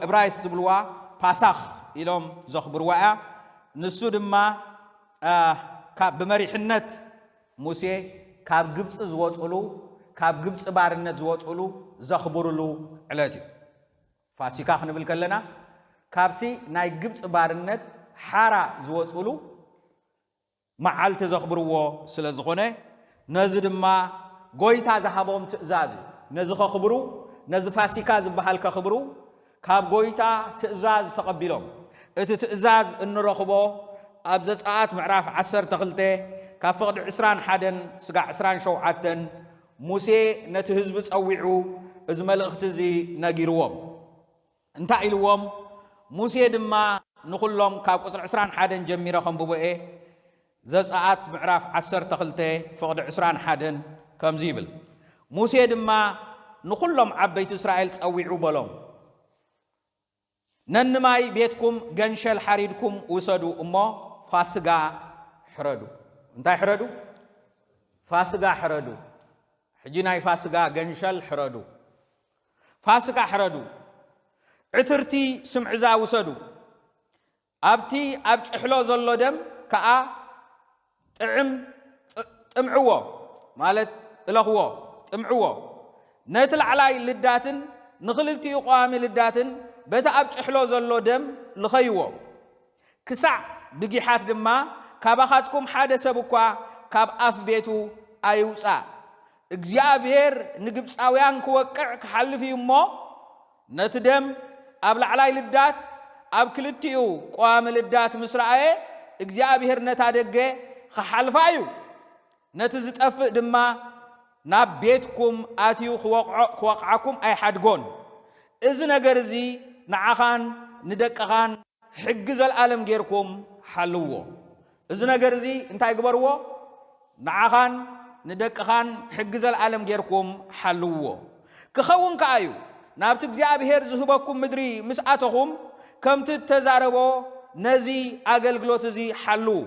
እብራይስጥ ዝብልዋ ፓሳኽ ኢሎም ዘኽብርዋ እያ። ንሱ ድማ፣ አ፣ ካብ ብመሪሕነት ሙሴ ካብ ግብፂ ዝወፅሉ፣ ካብ ግብፂ ባርነት ዝወፅሉ ዘኽብርሉ ዕለት እዩ። ፋሲካ ክንብል ከለና ካብቲ ናይ ግብፂ ባርነት ሓራ ዝወፅሉ መዓልቲ ዘኽብርዎ ስለ ዝኾነ፣ ነዚ ድማ ጎይታ ዝሃቦም ትእዛዝ እዩ። ነዚ ከኽብሩ፣ ነዚ ፋሲካ ዝበሃል ከኽብሩ፣ ካብ ጎይታ ትእዛዝ ተቐቢሎም። እቲ ትእዛዝ እንረኽቦ ኣብ ዘጸኣት ምዕራፍ ዓሰርተ ክልተ ካብ ፍቕዲ ዕስራን ሓደን ስጋዕ ዕስራን ሸውዓተን፣ ሙሴ ነቲ ህዝቢ ጸዊዑ እዚ መልእኽቲ እዚ ነጊርዎም። እንታይ ኢልዎም? ሙሴ ድማ ንኹሎም፣ ካብ ቁጽሪ ዕስራን ሓደን ጀሚረ ከንብቦ እየ። ዘጸኣት ምዕራፍ ዓሰርተ ክልተ ፍቕዲ ዕስራን ሓደን ከምዚ ይብል፣ ሙሴ ድማ ንኹሎም ዓበይቲ እስራኤል ጸዊዑ በሎም፣ ነንማይ ቤትኩም ገንሸል ሓሪድኩም ውሰዱ እሞ ፋስጋ ሕረዱ። እንታይ ሕረዱ? ፋስጋ ሕረዱ። ሕጂ ናይ ፋስጋ ገንሸል ሕረዱ። ፋስጋ ሕረዱ። ዕትርቲ ስምዕዛ ውሰዱ። ኣብቲ ኣብ ጭሕሎ ዘሎ ደም ከኣ ጥዕም፣ ጥ-፣ ጥምዕዎ፣ ማለት እለኽዎ፣ ጥምዕዎ። ነቲ ላዕላይ ልዳትን ንኽልቲኡ ቀዋሚ ልዳትን በቲ ኣብ ጭሕሎ ዘሎ ደም ልኸይዎ። ክሳዕ ብጊሓት ድማ ካባኻትኩም ሓደ ሰብ እኳ ካብ ኣፍ ቤቱ ኣይውጻእ። እግዚኣብሔር ንግብጻውያን ክወቅዕ ክሓልፍ እዩ እሞ፣ ነቲ ደም ኣብ ላዕላይ ልዳት ኣብ ክልቲኡ ቀዋሚ ልዳት ምስ ረኣየ፣ እግዚኣብሔር ነታ ደገ ኽሓልፋ እዩ። ነቲ ዝጠፍእ ድማ ናብ ቤትኩም ኣትዩ ክወቕዖ-፣ ክወቕዓኩም ኣይሓድጎን። እዚ ነገር እዚ ንዓኻን ንደቅኻን ሕጊ ዘልኣለም ጌርኩም ሓልዎ። እዚ ነገር እዚ እንታይ ግበርዎ? ንዓኻን ንደቅኻን ሕጊ ዘልኣለም ጌርኩም ሓልዎ። ክኸውን ከኣ እዩ፣ ናብቲ እግዚኣብሔር ዝህበኩም ምድሪ ምስ ኣተኹም፣ ከምቲ እተዛረቦ ነዚ ኣገልግሎት እዚ ሓልዉ።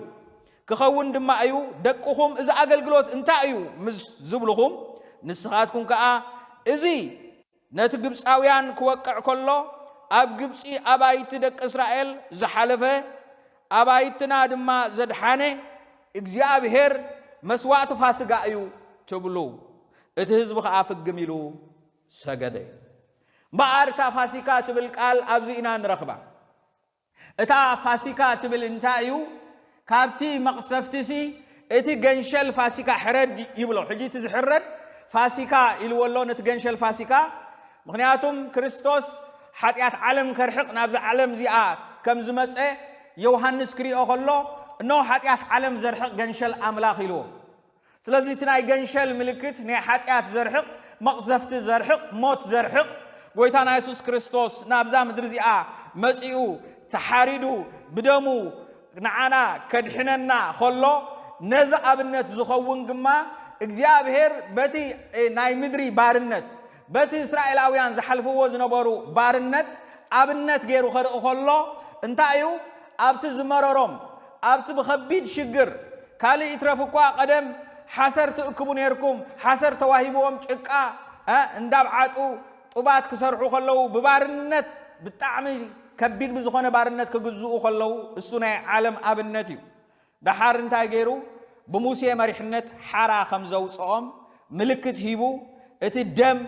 ክኸውን ድማ እዩ፣ ደቅኹም፣ "እዚ ኣገልግሎት እንታይ እዩ?" ምስ ዝብልኹም፣ ንስኻትኩም ከኣ፣ "እዚ ነቲ ግብጻውያን ክወቅዕ ከሎ፣ ኣብ ግብጺ ኣባይቲ ደቂ እስራኤል ዝሓለፈ፣ ኣባይትና ድማ ዘድሓነ እግዚኣብሔር መስዋእቲ ፋስጋ እዩ" ትብሉ። እቲ ህዝቢ ኸኣ ፍግም ኢሉ ሰገደ። እምበኣር እታ ፋሲካ ትብል ቃል ኣብዚ ኢና ንረኽባ። እታ ፋሲካ ትብል እንታይ እዩ? ካብቲ መቕሰፍቲሲ እቲ ገንሸል ፋሲካ ሕረድ ይብሎ። ሕጂ እቲ ዝሕረድ ፋሲካ ኢልዎ ኣሎ፣ ነቲ ገንሸል ፋሲካ። ምኽንያቱም ክርስቶስ ሓጢኣት ዓለም ከርሕቕ ናብዛ ዓለም እዚኣ ከም ዝመጸ ዮሃንስ ክሪኦ ከሎ፣ እነሆ ሓጢኣት ዓለም ዘርሕቕ ገንሸል ኣምላኽ ኢልዎ። ስለዚ እቲ ናይ ገንሸል ምልክት ናይ ሓጢኣት ዘርሕቕ፣ መቕዘፍቲ ዘርሕቕ፣ ሞት ዘርሕቕ፣ ጎይታና የሱስ ክርስቶስ ናብዛ ምድሪ እዚኣ መጺኡ፣ ተሓሪዱ፣ ብደሙ ንዓና ከድሕነና ከሎ፣ ነዚ ኣብነት ዝኸውን ድማ እግዚኣብሔር በቲ፣ እ፣ ናይ ምድሪ ባርነት፣ በቲ እስራኤላውያን ዝሓልፍዎ ዝነበሩ ባርነት ኣብነት ገይሩ ከርኢ ከሎ፣ እንታይ እዩ? ኣብቲ ዝመረሮም፣ ኣብቲ ብኸቢድ ሽግር፣ ካልእ ይትረፍ እኳ ቀደም ሓሰር ትእክቡ ነይርኩም፣ ሓሰር ተዋሂብዎም ጭቃ፣ እ፣ እንዳብዓጡ ጡባት ክሰርሑ ከለዉ፣ ብባርነት፣ ብጣዕሚ ከቢድ ብዝኾነ ባርነት ክግዝኡ ከለዉ፣ እሱ ናይ ዓለም ኣብነት እዩ። ደሓር እንታይ ገይሩ? ብሙሴ መሪሕነት ሓራ ከም ዘውፅኦም ምልክት ሂቡ፣ እቲ ደም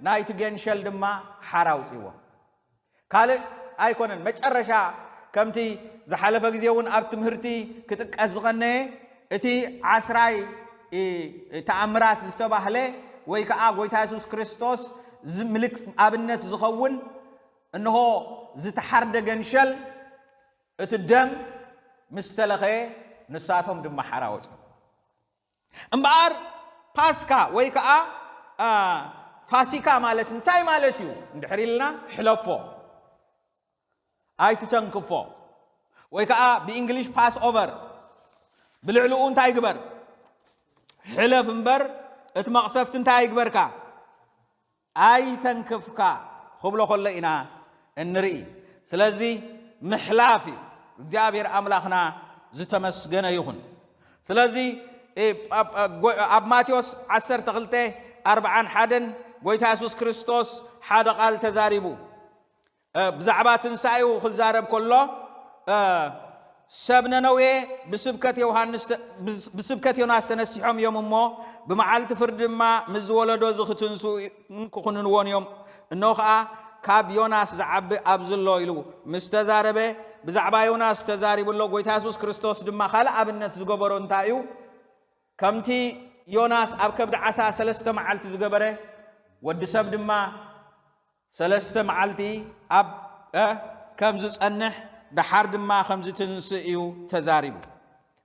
ናይቲ ገንሸል ድማ ሓራ ኣውፅዎ። ካልእ ኣይኮነን። መጨረሻ፣ ከምቲ ዝሓለፈ ግዜ እውን ኣብ ትምህርቲ ክጥቀስ ዝቐነየ፣ እቲ ዓስራይ፣ እ፣ ተኣምራት ዝተባህለ፣ ወይ ከዓ ጎይታ የሱስ ክርስቶስ ዝ-፣ ምልክ-፣ ኣብነት ዝኸውን፣ እንሆ ዝተሓርደ ገንሸል፣ እቲ ደም ምስ ተለኸየ፣ ንሳቶም ድማ ሓራ ወፅኦም። እምበኣር ፓስካ ወይ ከዓ፣ አ፣ ፋሲካ ማለት እንታይ ማለት እዩ እንድሕር ኢልና፣ ሕለፎ፣ ኣይትተንክፎ፣ ወይ ከዓ ብእንግሊሽ ፓስ ኦቨር፣ ብልዕልኡ እንታይ ግበር? ሕለፍ እምበር እቲ መቕሰፍቲ እንታይ ኣይግበርካ? ኣይተንክፍካ ክብሎ ከሎ ኢና እንርኢ። ስለዚ ምሕላፍ እዩ። እግዚኣብሔር ኣምላኽና ዝተመስገነ ይኹን። ስለዚ፣ እ፣ ኣብ፣ ኣብ፣ ጎ-፣ ኣብ ማቴዎስ ዓሰርተ ክልተ ኣርብዓን ሓደን ጎይታ የሱስ ክርስቶስ ሓደ ቃል ተዛሪቡ። እ፣ ብዛዕባ ትንሳኤኡ ክዛረብ ከሎ፣ እ፣ ሰብ ነነዌ ብስብከት ዮሃንስ ተ-፣ ብስ-፣ ብስብከት ዮናስ ተነሲሖም እዮም እሞ፣ ብመዓልቲ ፍርዲ ድማ ምስ ዝወለዶ እዚ ክትንስኡ ክኹንንዎን እዮም። እንሆ ኸኣ ካብ ዮናስ ዝዓቢ ኣብዚ ኣሎ ኢሉ ምስ ተዛረበ፣ ብዛዕባ ዮናስ ተዛሪቡ ኣሎ። ጎይታ የሱስ ክርስቶስ ድማ ካልእ ኣብነት ዝገበሮ እንታይ እዩ? ከምቲ ዮናስ ኣብ ከብዲ ዓሳ ሰለስተ መዓልቲ ዝገበረ፣ ወዲ ሰብ ድማ ሰለስተ መዓልቲ ኣብ፣ እ፣ ከም ዝጸንሕ፣ ደሓር ድማ ከም ዝትንስእ እዩ ተዛሪቡ።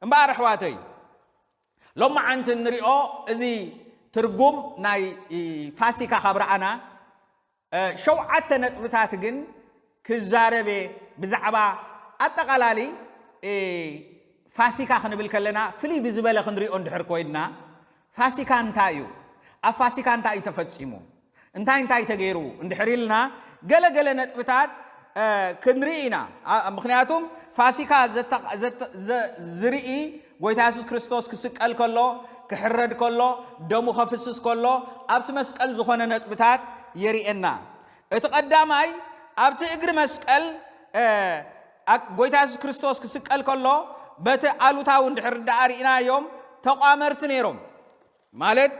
እምበኣር ኣሕዋተይ፣ ሎማዓንቲ እንሪኦ እዚ ትርጉም ናይ ፋሲካ ካብ ረኣና፣ እ፣ ሸውዓተ ነጥብታት ግን ክዛረብ እየ ብዛዕባ ኣጠቓላሊ፣ እ፣ ፋሲካ ክንብል ከለና ፍልይ ብዝበለ ክንሪኦ እንድሕር ኮይንና፣ ፋሲካ እንታይ እዩ? ኣብ ፋሲካ እንታይ እዩ ተፈጺሙ? እንታይ እንታይ ተገይሩ እንድሕር ኢልና ገለ ገለ ነጥብታት፣ እ፣ ክንርኢ ኢና። ኣ-፣ ምኽንያቱም ፋሲካ ዘተ-፣ ዘተ-፣ ዘ-፣ ዝርኢ ጎይታ የሱስ ክርስቶስ ክስቀል ከሎ፣ ክሕረድ ከሎ፣ ደሙ ከፍስስ ከሎ፣ ኣብቲ መስቀል ዝኾነ ነጥብታት የርእየና። እቲ ቀዳማይ ኣብቲ እግሪ መስቀል፣ እ፣ ኣ-፣ ጎይታ የሱስ ክርስቶስ ክስቀል ከሎ በቲ ኣሉታዊ እንድሕር ደኣ ርኢናዮም ተቋመርቲ ነይሮም። ማለት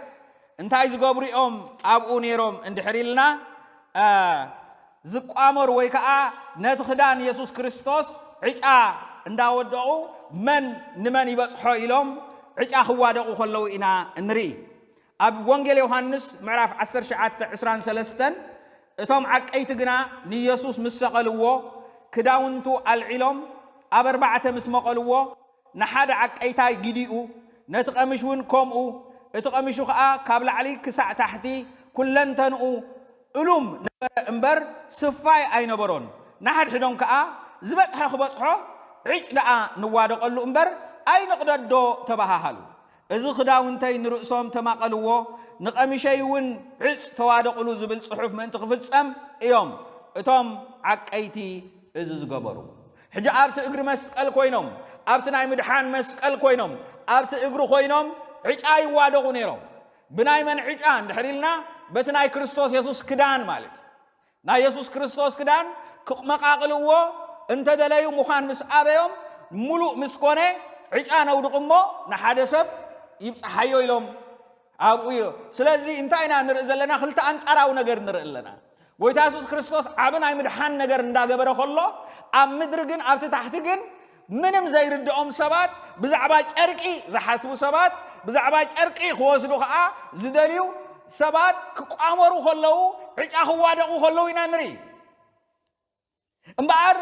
እንታይ ዝገብሩ እዮም ኣብኡ ነይሮም እንድሕር ኢልና፣ እ፣ ዝቋመሩ ወይ ከዓ ነቲ ክዳን የሱስ ክርስቶስ ዕጫ እንዳወደቑ መን ንመን ይበጽሖ ኢሎም ዕጫ ክዋደቑ ከለዉ ኢና እንርኢ። ኣብ ወንጌል ዮሃንስ ምዕራፍ ዓሰርተ ትሽዓተ ዕስራን ሰለስተን፣ እቶም ዓቀይቲ ግና ንየሱስ ምስ ሰቐልዎ፣ ክዳውንቱ ኣልዒሎም ኣብ ኣርባዕተ ምስ መቐልዎ፣ ንሓደ ዓቀይታይ ግዲኡ፣ ነቲ ቀምሽ እውን ከምኡ፣ እቲ ቀምሹ ኸኣ ካብ ላዕሊ ክሳዕ ታሕቲ ኩለንተንኡ እሉም ነበረ እምበር ስፋይ ኣይነበሮን። ንሓድሕዶም ከኣ ዝበጽሐ ክበጽሖ ዕጭ ደኣ ንዋደቐሉ እምበር ኣይንቕደዶ ተባሃሃሉ። እዚ ክዳውንተይ ንርእሶም ተማቐልዎ፣ ንቐሚሸይ እውን ዕጭ ተዋደቑሉ ዝብል ጽሑፍ ምእንቲ ክፍጸም እዮም እቶም ዓቀይቲ እዚ ዝገበሩ። ሕጂ ኣብቲ እግሪ መስቀል ኮይኖም፣ ኣብቲ ናይ ምድሓን መስቀል ኮይኖም፣ ኣብቲ እግሪ ኮይኖም ዕጫ ይዋደቑ ነይሮም። ብናይ መን ዕጫ እንድሕር ኢልና፣ በቲ ናይ ክርስቶስ የሱስ ክዳን ማለት እዩ። ናይ የሱስ ክርስቶስ ክዳን ክመቓቕልዎ እንተደለዩ ምዃን ምስ ኣበዮም፣ ምሉእ ምስ ኮነ ዕጫ ነውድቕ እሞ ንሓደ ሰብ ይብጽሓዮ ኢሎም ኣብኡ እዩ። ስለዚ እንታይ ኢና ንርኢ ዘለና? ክልተ ኣንጻራዊ ነገር ንርኢ ኣለና። ጎይታ የሱስ ክርስቶስ ዓቢ ናይ ምድሓን ነገር እንዳገበረ ከሎ፣ ኣብ ምድሪ ግን፣ ኣብቲ ታሕቲ ግን ምንም ዘይርድኦም ሰባት፣ ብዛዕባ ጨርቂ ዝሓስቡ ሰባት፣ ብዛዕባ ጨርቂ ክወስዱ ኸኣ ዝደልዩ ሰባት ክቋመሩ ከለዉ፣ ዕጫ ክዋደቑ ከለዉ ኢና ንርኢ። እምበኣር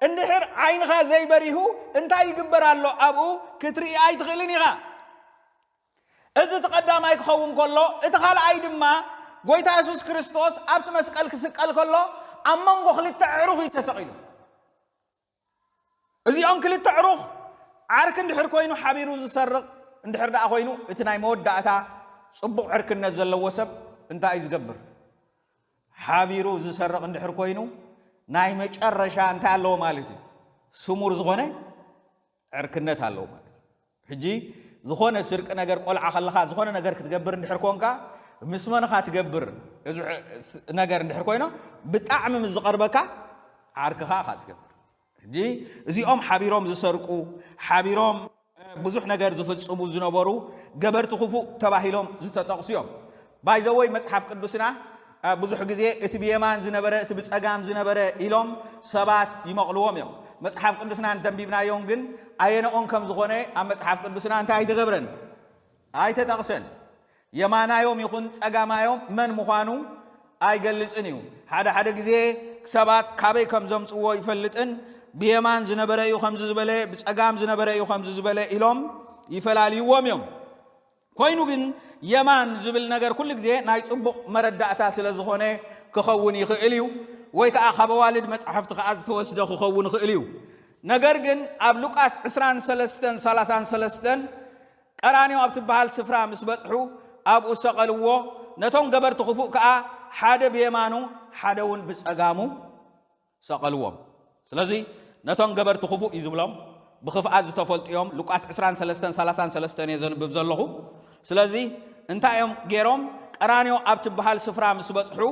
እንድሕር ዓይንኻ ዘይበሪሁ እንታይ ይግበር ኣሎ ኣብኡ ክትርኢ ኣይትኽእልን ኢኻ። እዚ እቲ ቀዳማይ ክኸውን ከሎ፣ እቲ ካልኣይ ድማ ጎይታ የሱስ ክርስቶስ ኣብቲ መስቀል ክስቀል ከሎ ኣብ መንጎ ክልተ ኣዕሩኽ እዩ ተሰቒሉ። እዚኦም ክልተ ኣዕሩኽ ዓርኪ እንድሕር ኮይኑ ሓቢሩ ዝሰርቕ እንድሕር ደኣ ኮይኑ፣ እቲ ናይ መወዳእታ ጽቡቕ ዕርክነት ዘለዎ ሰብ እንታይ እዩ ዝገብር? ሓቢሩ ዝሰርቕ እንድሕር ኮይኑ ናይ መጨረሻ እንታይ ኣለዎ ማለት እዩ? ስሙር ዝኾነ ዕርክነት ኣለዎ ማለት እዩ። ሕጂ ዝኾነ ስርቂ ነገር ቆልዓ ከለኻ ዝኾነ ነገር ክትገብር እንድሕር ኮንካ ምስ መን ኢኻ ትገብር? እዚ ዕ-፣ ስ-፣ ነገር እንድሕር ኮይኖ ብጣዕሚ ምስ ዝቐርበካ ዓርክኻ ኢኻ ትገብር። ሕጂ እዚኦም ሓቢሮም ዝሰርቁ፣ ሓቢሮም፣ እ፣ ብዙሕ ነገር ዝፍጽሙ ዝነበሩ ገበርቲ ክፉእ ተባሂሎም ዝተጠቕሱ እዮም። ባይዘወይ መጽሓፍ ቅዱስና፣ እ፣ ብዙሕ ግዜ እቲ ብየማን ዝነበረ፣ እቲ ብጸጋም ዝነበረ ኢሎም ሰባት ይመቕልዎም እዮም። መጽሓፍ ቅዱስና እንተንቢብናዮም ግን ኣየነኦም ከም ዝኾነ ኣብ መጽሓፍ ቅዱስና እንታይ ኣይተገብረን? ኣይተጠቕሰን። የማናዮም ይኹን ጸጋማዮም መን ምዃኑ ኣይገልጽን እዩ። ሓደ ሓደ ግዜ ሰባት ካበይ ከም ዘምጽዎ ይፈልጥን ብየማን ዝነበረ እዩ ከምዚ ዝበለ፣ ብጸጋም ዝነበረ እዩ ከምዚ ዝበለ ኢሎም ይፈላልይዎም እዮም። ኮይኑ ግን የማን ዝብል ነገር ኩሉ ግዜ ናይ ጽቡቕ መረዳእታ ስለ ዝኾነ ክኸውን ይኽእል እዩ፣ ወይ ከኣ ካብ ኣዋልድ መጻሕፍቲ ከኣ ዝተወስደ ክኸውን ይኽእል እዩ። ነገር ግን ኣብ ሉቃስ ዕስራን ሰለስተን ሰላሳን ሰለስተን ቀራንዮ ኣብ ትበሃል ስፍራ ምስ በጽሑ ኣብኡ ሰቐልዎ፣ ነቶም ገበርቲ ክፉእ ከኣ ሓደ ብየማኑ ሓደ እውን ብጸጋሙ ሰቐልዎም። ስለዚ ነቶም ገበርቲ ክፉእ እዩ ዝብሎም፣ ብኽፍኣት ዝተፈልጡ እዮም። ሉቃስ ዕስራን ሰለስተን ሰላሳን ሰለስተን እየ ዘንብብ ዘለኹ። ስለዚ እንታይ እዮም ገይሮም? ቀራንዮ ኣብ ትበሃል ስፍራ ምስ በጽሑ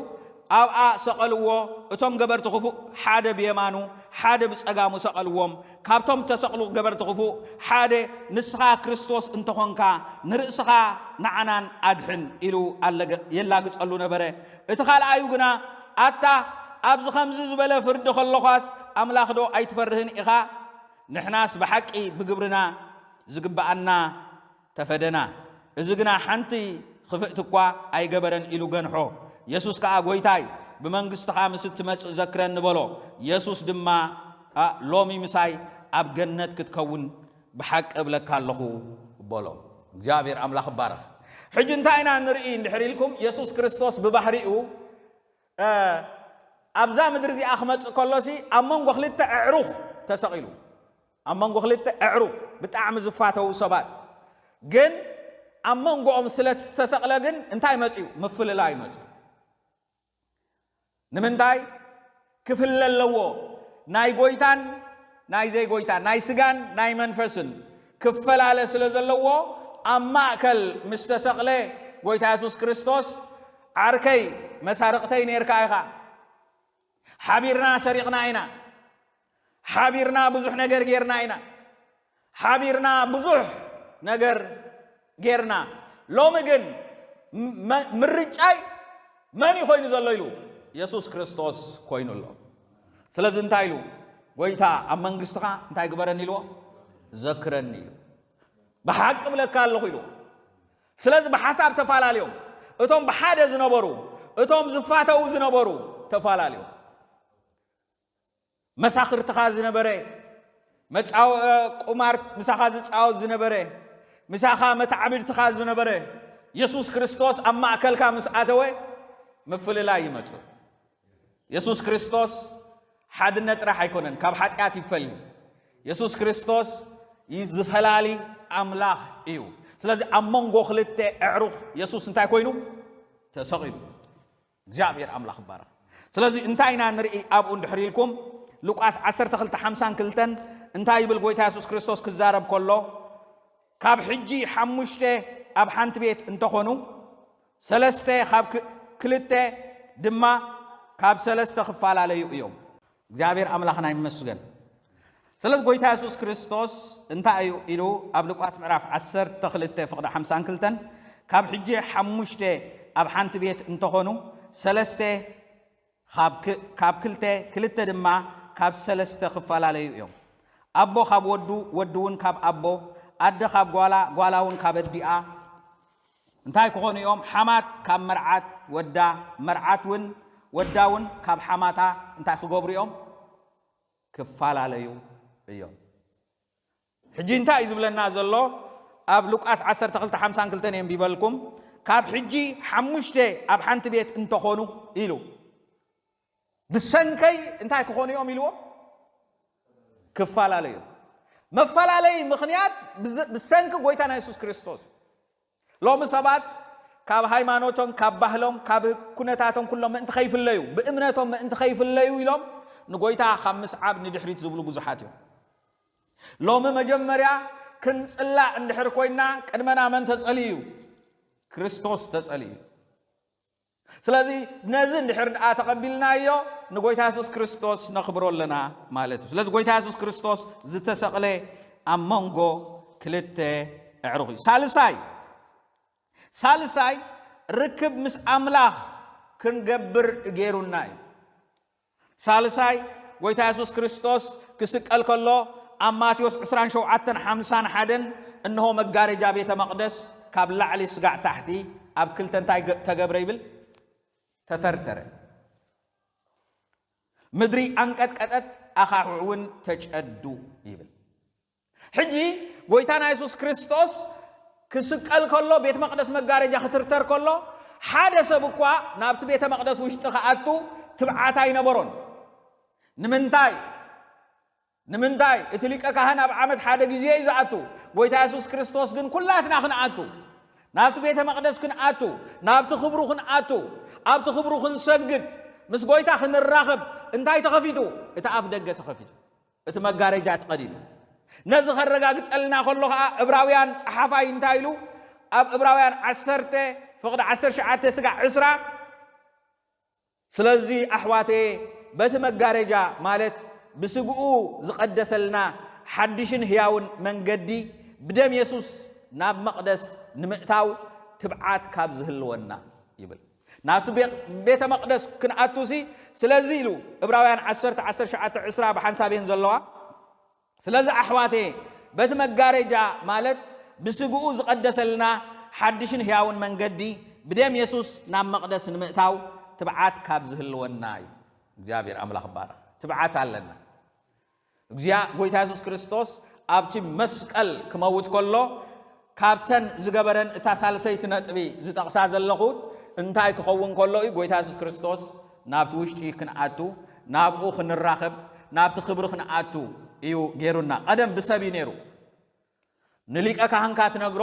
ኣብኣ ሰቐልዎ። እቶም ገበርቲ ክፉእ ሓደ ብየማኑ ሓደ ብጸጋሙ ሰቐልዎም። ካብቶም ተሰቕሉ ገበርቲ ክፉእ ሓደ፣ "ንስኻ ክርስቶስ እንተኾንካ ንርእስኻ ንዓናን ኣድሕን" ኢሉ ኣለገ-፣ የላግጸሉ ነበረ። እቲ ካልኣዩ ግና፣ "ኣታ ኣብዚ ከምዚ ዝበለ ፍርዲ ከለዃስ ኣምላኽዶ ኣይትፈርህን ኢኻ? ንሕናስ ብሓቂ ብግብርና ዝግብኣና ተፈደና። እዚ ግና ሓንቲ ክፍእቲ እኳ ኣይገበረን" ኢሉ ገንሖ። የሱስ ከኣ፣ "ጐይታይ፣ ብመንግስትኻ ምስ እትመጽእ ዘክረኒ" በሎ። የሱስ ድማ፣ "ኣ፣ ሎሚ ምሳይ ኣብ ገነት ክትከውን ብሓቂ እብለካ ኣለኹ" በሎ። እግዚኣብሔር ኣምላኽ ይባረኽ። ሕጂ እንታይ ኢና ንርኢ እንድሕር ኢልኩም፣ የሱስ ክርስቶስ ብባህሪኡ፣ እ፣ ኣብዛ ምድሪ እዚኣ ክመጽእ ከሎሲ ኣብ መንጎ ክልተ ኣዕሩኽ ተሰቒሉ። ኣብ መንጎ ክልተ ኣዕሩኽ ብጣዕሚ ዝፋተዉ ሰባት ግን ኣብ መንጎኦም ስለ ዝተሰቕለ ግን እንታይ መጽዩ? ምፍልላይ መጽዩ። ንምንታይ? ክፍለ ኣለዎ። ናይ ጎይታን ናይ ዘይጎይታን፣ ናይ ስጋን ናይ መንፈስን ክፈላለ ስለ ዘለዎ ኣብ ማእከል ምስ ተሰቕለ ጎይታ የሱስ ክርስቶስ፣ "ዓርከይ፣ መሳርቕተይ ኔርካ ኢኻ። ሓቢርና ሰሪቕና ኢና። ሓቢርና ብዙሕ ነገር ጌርና ኢና። ሓቢርና ብዙሕ ነገር ጌርና። ሎሚ ግን መ-፣ ምርጫይ መን እዩ ኮይኑ ዘሎ?" ኢሉ፣ "የሱስ ክርስቶስ ኮይኑ ኣሎ። ስለዚ እንታይ?" ኢሉ፣ "ጎይታ፣ ኣብ መንግስትኻ እንታይ ግበረኒ?" ኢልዎ፣ "ዘክረኒ" ኢሉ። "ብሓቂ እብለካ ኣለኹ" ኢሉ። ስለዚ ብሓሳብ ተፈላለዮም። እቶም ብሓደ ዝነበሩ፣ እቶም ዝፋተዉ ዝነበሩ ተፈላለዮም። መሳኽርትኻ ዝነበረ፣ መጻወ-፣ ቁማር ምሳኻ ዝጻወት ዝነበረ፣ ምሳኻ መተዓብድትኻ ዝነበረ፣ የሱስ ክርስቶስ ኣብ ማእከልካ ምስ ኣተወ ምፍልላይ ይመጽእ። የሱስ ክርስቶስ ሓድነት ጥራሕ ኣይኮነን፣ ካብ ሓጢኣት ይፈሊ። የሱስ ክርስቶስ ይ-፣ ዝፈላሊ ኣምላኽ እዩ። ስለዚ ኣብ መንጎ ክልተ ኣዕሩኽ የሱስ እንታይ ኮይኑ? ተሰቒሉ። እግዚኣብሔር ኣምላኽ ይባረኽ። ስለዚ እንታይ ኢና ንርኢ ኣብኡ እንድሕር ኢልኩም፣ ሉቃስ ዓሰርተ ክልተ ሓምሳን ክልተን እንታይ ይብል? ጎይታ የሱስ ክርስቶስ ክዛረብ ከሎ፣ "ካብ ሕጂ ሓሙሽተ ኣብ ሓንቲ ቤት እንተኾኑ፣ ሰለስተ ካብ ክ-፣ ክልተ ድማ ካብ ሰለስተ ክፈላለዩ እዮም።" እግዚኣብሔር ኣምላኽና ይመስገን። ስለዚ ጎይታ የሱስ ክርስቶስ እንታይ እዩ ኢሉ ኣብ ሉቃስ ምዕራፍ ዓሰርተ ክልተ ፍቕዲ ሓምሳን ክልተን፣ "ካብ ሕጂ ሓሙሽተ ኣብ ሓንቲ ቤት እንተኾኑ፣ ሰለስተ ካብ ክ-፣ ካብ ክልተ፣ ክልተ ድማ ካብ ሰለስተ ክፈላለዩ እዮም። ኣቦ ካብ ወዱ፣ ወዲ እውን ካብ ኣቦ፣ ኣደ ካብ ጓላ፣ ጓላ እውን ካብ ኣዲኣ እንታይ ክኾኑ እዮም? ሓማት ካብ መርዓት ወዳ፣ መርዓት እውን፣ ወዳ እውን ካብ ሓማታ እንታይ ክገብሩ እዮም? ክፈላለዩ እዮም። ሕጂ እንታይ እዩ ዝብለና ዘሎ? ኣብ ሉቃስ ዓሰርተ ክልተ ሓምሳን ክልተን የንቢበልኩም። "ካብ ሕጂ ሓሙሽተ ኣብ ሓንቲ ቤት እንተኾኑ" ኢሉ። "ብሰንከይ እንታይ ክኾኑ እዮም?" ኢልዎ። ክፈላለዩ። መፈላለዪ ምኽንያት ብዝ-፣ ብሰንኪ ጎይታና የሱስ ክርስቶስ። ሎሚ ሰባት ካብ ሃይማኖቶም፣ ካብ ባህሎም፣ ካብ ኩነታቶም ኩሎም ምእንቲ ከይፍለዩ፣ ብእምነቶም ምእንቲ ከይፍለዩ ኢሎም ንጎይታ ካብ ምስዓብ ንድሕሪት ዝብሉ ብዙሓት እዮም። ሎሚ መጀመርያ ክንጽላእ እንድሕር ኮይና ቅድመና መን ተጸልዩ እዩ? ክርስቶስ ተጸልዩ። ስለዚ ነዚ እንድሕር ደኣ ተቐቢልናዮ ንጎይታ የሱስ ክርስቶስ ነኽብሮ ኣለና ማለት እዩ። ስለዚ ጎይታ የሱስ ክርስቶስ ዝተሰቕለ ኣብ መንጎ ክልተ ኣዕሩኽ እዩ። ሳልሳይ፣ ሳልሳይ ርክብ ምስ ኣምላኽ ክንገብር ገይሩና እዩ። ሳልሳይ፣ ጎይታ የሱስ ክርስቶስ ክስቀል ከሎ ኣብ ማቴዎስ ዕስራን ሸውዓተን ሓምሳን ሓደን፣ "እንሆ መጋረጃ ቤተ መቕደስ ካብ ላዕሊ ስጋዕ ታሕቲ ኣብ ክልተ እንታይ ገ-፣ ተገብረ?" ይብል፣ "ተተርተረ። ምድሪ ኣንቀጥቀጠት፣ ኣኻውሕ እውን ተጨዱ" ይብል። ሕጂ ጎይታና የሱስ ክርስቶስ ክስቀል ከሎ፣ ቤት መቕደስ መጋረጃ ክትርተር ከሎ፣ ሓደ ሰብ እኳ ናብቲ ቤተ መቕደስ ውሽጢ ክኣቱ ትብዓት ኣይነበሮን። ንምንታይ? ንምንታይ? እቲ ሊቀ ካህን ኣብ ዓመት ሓደ ግዜ እዩ ዝኣቱ። ጎይታ የሱስ ክርስቶስ ግን ኩላትና ክንኣቱ፣ ናብቲ ቤተ መቕደስ ክንኣቱ፣ ናብቲ ክብሩ ክንኣቱ፣ ኣብቲ ክብሩ ክንሰግድ፣ ምስ ጎይታ ክንራኸብ እንታይ ተኸፊቱ? እቲ ኣፍ ደገ ተኸፊቱ። እቲ መጋረጃ ተቐዲዱ። ነዚ ከረጋግጸልና ከሎ ኸኣ እብራውያን ጸሓፋይ እንታይ ኢሉ? ኣብ እብራውያን ዓሰርተ ፍቕዲ ዓሰርተ ትሽዓተ ስጋዕ ዕስራ፣ ስለዚ ኣሕዋተየ፣ በቲ መጋረጃ፣ ማለት ብስግኡ ዝቐደሰልና ሓድሽን ህያውን መንገዲ፣ ብደም የሱስ ናብ መቕደስ ንምእታው ትብዓት ካብ ዝህልወና ይብል። ናብቲ ቤ-፣ ቤተ መቕደስ ክንኣቱሲ፣ ስለዚ ኢሉ፣ ዕብራውያን ዓሰርተ፣ ዓሰርተ ትሽዓተ፣ ዕስራ ብሓንሳብ እየን ዘለዋ። ስለዚ ኣሕዋተየ፣ በቲ መጋረጃ፣ ማለት ብስግኡ ዝቐደሰልና ሓድሽን ህያውን መንገዲ፣ ብደም የሱስ ናብ መቕደስ ንምእታው ትብዓት ካብ ዝህልወና እዩ። እግዚኣብሔር ኣምላኽ ይባረኽ። ትብዓት ኣለና። እግዚኣብ-፣ ጎይታ የሱስ ክርስቶስ ኣብቲ መስቀል ክመውት ከሎ፣ ካብተን ዝገበረን እታ ሳልሰይቲ ነጥቢ ዝጠቕሳ ዘለኹት እንታይ ክኸውን ከሎ እዩ? ጎይታ የሱስ ክርስቶስ ናብቲ ውሽጢ ክንኣቱ፣ ናብኡ ክንራኸብ፣ ናብቲ ክብሪ ክንኣቱ እዩ ገይሩና። ቀደም ብሰብ እዩ ነይሩ። ንሊቀ ካህንካ ትነግሮ፣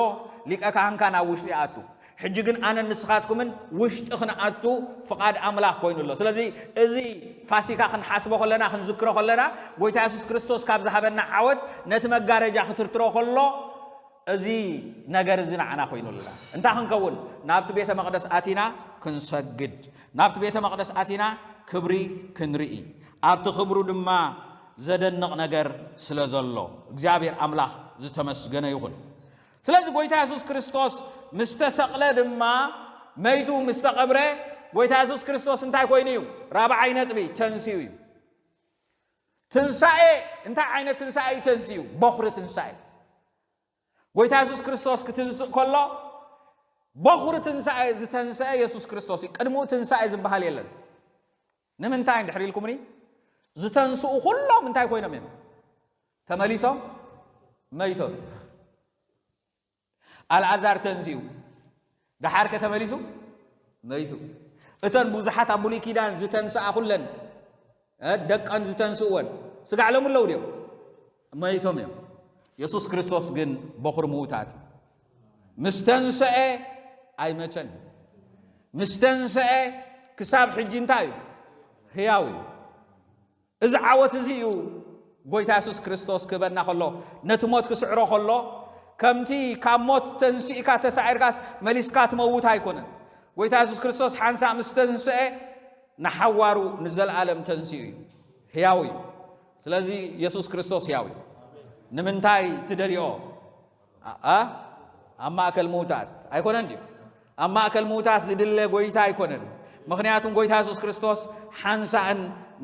ሊቀ ካህንካ ናብ ውሽጢ ይኣቱ። ሕጂ ግን ኣነን ንስኻትኩምን ውሽጢ ክንኣቱ ፍቓድ ኣምላኽ ኮይኑ ኣሎ። ስለዚ እዚ ፋሲካ ክንሓስቦ ከለና፣ ክንዝክሮ ከለና፣ ጎይታ የሱስ ክርስቶስ ካብ ዝሃበና ዓወት ነቲ መጋረጃ ክትርትሮ ከሎ፣ እዚ ነገር እዚ ንዓና ኮይኑልና። እንታይ ክንከውን? ናብቲ ቤተ መቕደስ ኣቲና ክንሰግድ፣ ናብቲ ቤተ መቕደስ ኣቲና ክብሪ ክንርኢ፣ ኣብቲ ክብሩ ድማ ዘደንቕ ነገር ስለ ዘሎ፣ እግዚኣብሔር ኣምላኽ ዝተመስገነ ይኹን። ስለዚ ጎይታ የሱስ ክርስቶስ ምስ ተሰቕለ ድማ፣ መይቱ ምስ ተቐብረ፣ ጎይታ የሱስ ክርስቶስ እንታይ ኮይኑ እዩ? ራብዓይ ነጥቢ፣ ተንሲኡ እዩ። ትንሳኤ፣ እንታይ ዓይነት ትንሳኤ እዩ ተንሲኡ? በኹሪ ትንሳኤ። ጎይታ የሱስ ክርስቶስ ክትንስእ ከሎ፣ በኹሪ ትንሳኤ ዝተንስአ የሱስ ክርስቶስ እዩ። ቅድሚኡ ትንሳኤ ዝበሃል የለን። ንምንታይ እንድሕር ኢልኩምኒ፣ ዝተንስኡ ኩሎም እንታይ ኮይኖም እዮም? ተመሊሶም መይቶም እዮም። ኣልኣዛር ተንሲኡ፣ ደሓር ከ ተመሊሱ መይቱ። እተን ብዙሓት ኣብ ብሉይ ኪዳን ዝተንስኣ ኩለን፣ እ፣ ደቀን ዝተንስእወን፣ ስጋዕ ሎሚ ኣለዉ ድዮም? መይቶም እዮም። የሱስ ክርስቶስ ግን በኹሪ ምዉታት እዩ። ምስ ተንስአ ኣይመቸን። ምስ ተንስአ ክሳብ ሕጂ እንታይ እዩ? ህያው እዩ። እዚ ዓወት እዚ እዩ ጎይታ የሱስ ክርስቶስ ክህበና ከሎ፣ ነቲ ሞት ክስዕሮ ከሎ፣ ከምቲ ካብ ሞት ተንሲእካ ተሳዒርካስ መሊስካ ትመውት ኣይኮነን። ጎይታ የሱስ ክርስቶስ ሓንሳእ ምስ ተንስአ፣ ንሓዋሩ ንዘለኣለም ተንሲኡ እዩ። ህያው እዩ። ስለዚ የሱስ ክርስቶስ ህያው እዩ። ንምንታይ ትደልዮ? ኣ-፣ ኣ-፣ ኣብ ማእከል ምዉታት ኣይኮነን ድዩ? ኣብ ማእከል ምዉታት ዝድለ ጎይታ ኣይኮነን። ምኽንያቱም ጎይታ የሱስ ክርስቶስ ሓንሳእን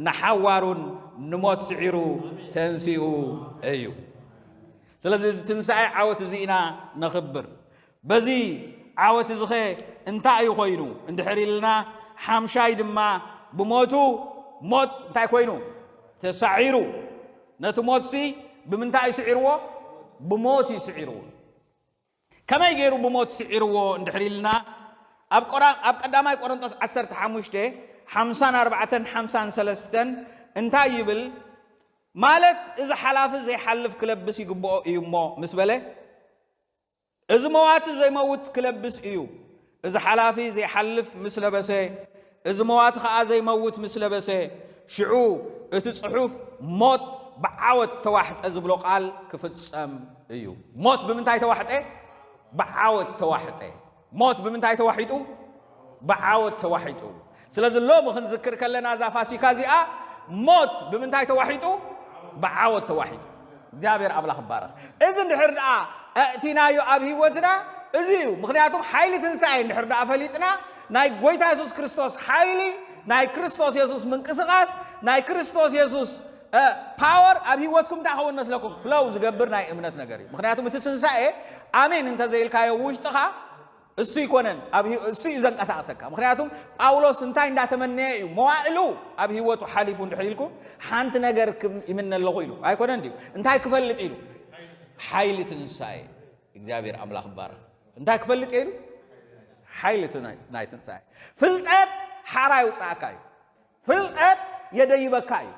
ንሓዋሩን ንሞት ስዒሩ ተንሲኡ እዩ። ስለዚ እዚ ትንሳኤ ዓወት እዚ ኢና ነኽብር። በዚ ዓወት እዚ ኸ እንታይ እዩ ኾይኑ እንድሕር ኢልና፣ ሓምሻይ ድማ ብሞቱ ሞት እንታይ ኮይኑ? ተሳዒሩ። ነቲ ሞትሲ ብምንታይ እዩ ስዒርዎ? ብሞት እዩ ስዒርዎ። ከመይ ገይሩ ብሞት ስዒርዎ እንድሕር ኢልና፣ ኣብ ቆራ-፣ ኣብ ቀዳማይ ቆሮንጦስ ዓሰርተ ሓሙሽተ፣ ሓምሳን ኣርባዕተን ሓምሳን ሰለስተን እንታይ ይብል? ማለት እዚ ሓላፊ ዘይሓልፍ ክለብስ ይግብኦ እዩ እሞ ምስ በለ፣ እዚ መዋቲ ዘይመውት ክለብስ እዩ። እዚ ሓላፊ ዘይሓልፍ ምስ ለበሰ፣ እዚ መዋቲ ኸኣ ዘይመውት ምስ ለበሰ፣ ሽዑ እቲ ጽሑፍ ሞት ብዓወት ተዋሕጠ ዝብሎ ቃል ክፍጸም እዩ። ሞት ብምንታይ ተዋሕጠ? ብዓወት ተዋሕጠ። ሞት ብምንታይ ተዋሒጡ? ብዓወት ተዋሒጡ። ስለዚ ሎሚ ክንዝክር ከለና እዛ ፋሲካ እዚኣ ሞት ብምንታይ ተዋሒጡ? ብዓወት ተዋሒጡ። እግዚኣብሔር ኣምላኽ ይባረኽ። እዚ እንድሕር ደኣ ኣእቲናዮ ኣብ ህይወትና፣ እዚ እዩ። ምኽንያቱም ሓይሊ ትንሳኤ እንድሕር ደኣ ፈሊጥና፣ ናይ ጎይታ የሱስ ክርስቶስ ሓይሊ፣ ናይ ክርስቶስ የሱስ ምንቅስቓስ፣ ናይ ክርስቶስ የሱስ፣ እ፣ ፓወር ኣብ ህይወትኩም እንታይ ኸውን መስለኩም? ፍሎው ዝገብር ናይ እምነት ነገር እዩ። ምኽንያቱም እቲ ትንሳኤ ኣሜን እንተዘይልካዮ ውሽጥኻ፣ እሱ ይኮነን ኣብ ህይ-፣ እሱ እዩ ዘንቀሳቕሰካ። ምኽንያቱም ጳውሎስ እንታይ እንዳተመነየ እዩ መዋእሉ ኣብ ህይወቱ ሓሊፉ እንድሕር ኢልኩም፣ ሓንቲ ነገር ክም-፣ ይምነ ኣለኹ ኢሉ ኣይኮነን ድዩ? እንታይ ክፈልጥ ኢሉ? ሓይሊ ትንሳኤ። እግዚኣብሔር ኣምላኽ ይባረኽ። እንታይ ክፈልጥ ኢሉ? ሓይሊ ትን-፣ ናይ ትንሳኤ። ፍልጠት ሓራ ይውፅኣካ እዩ። ፍልጠት የደይበካ እዩ።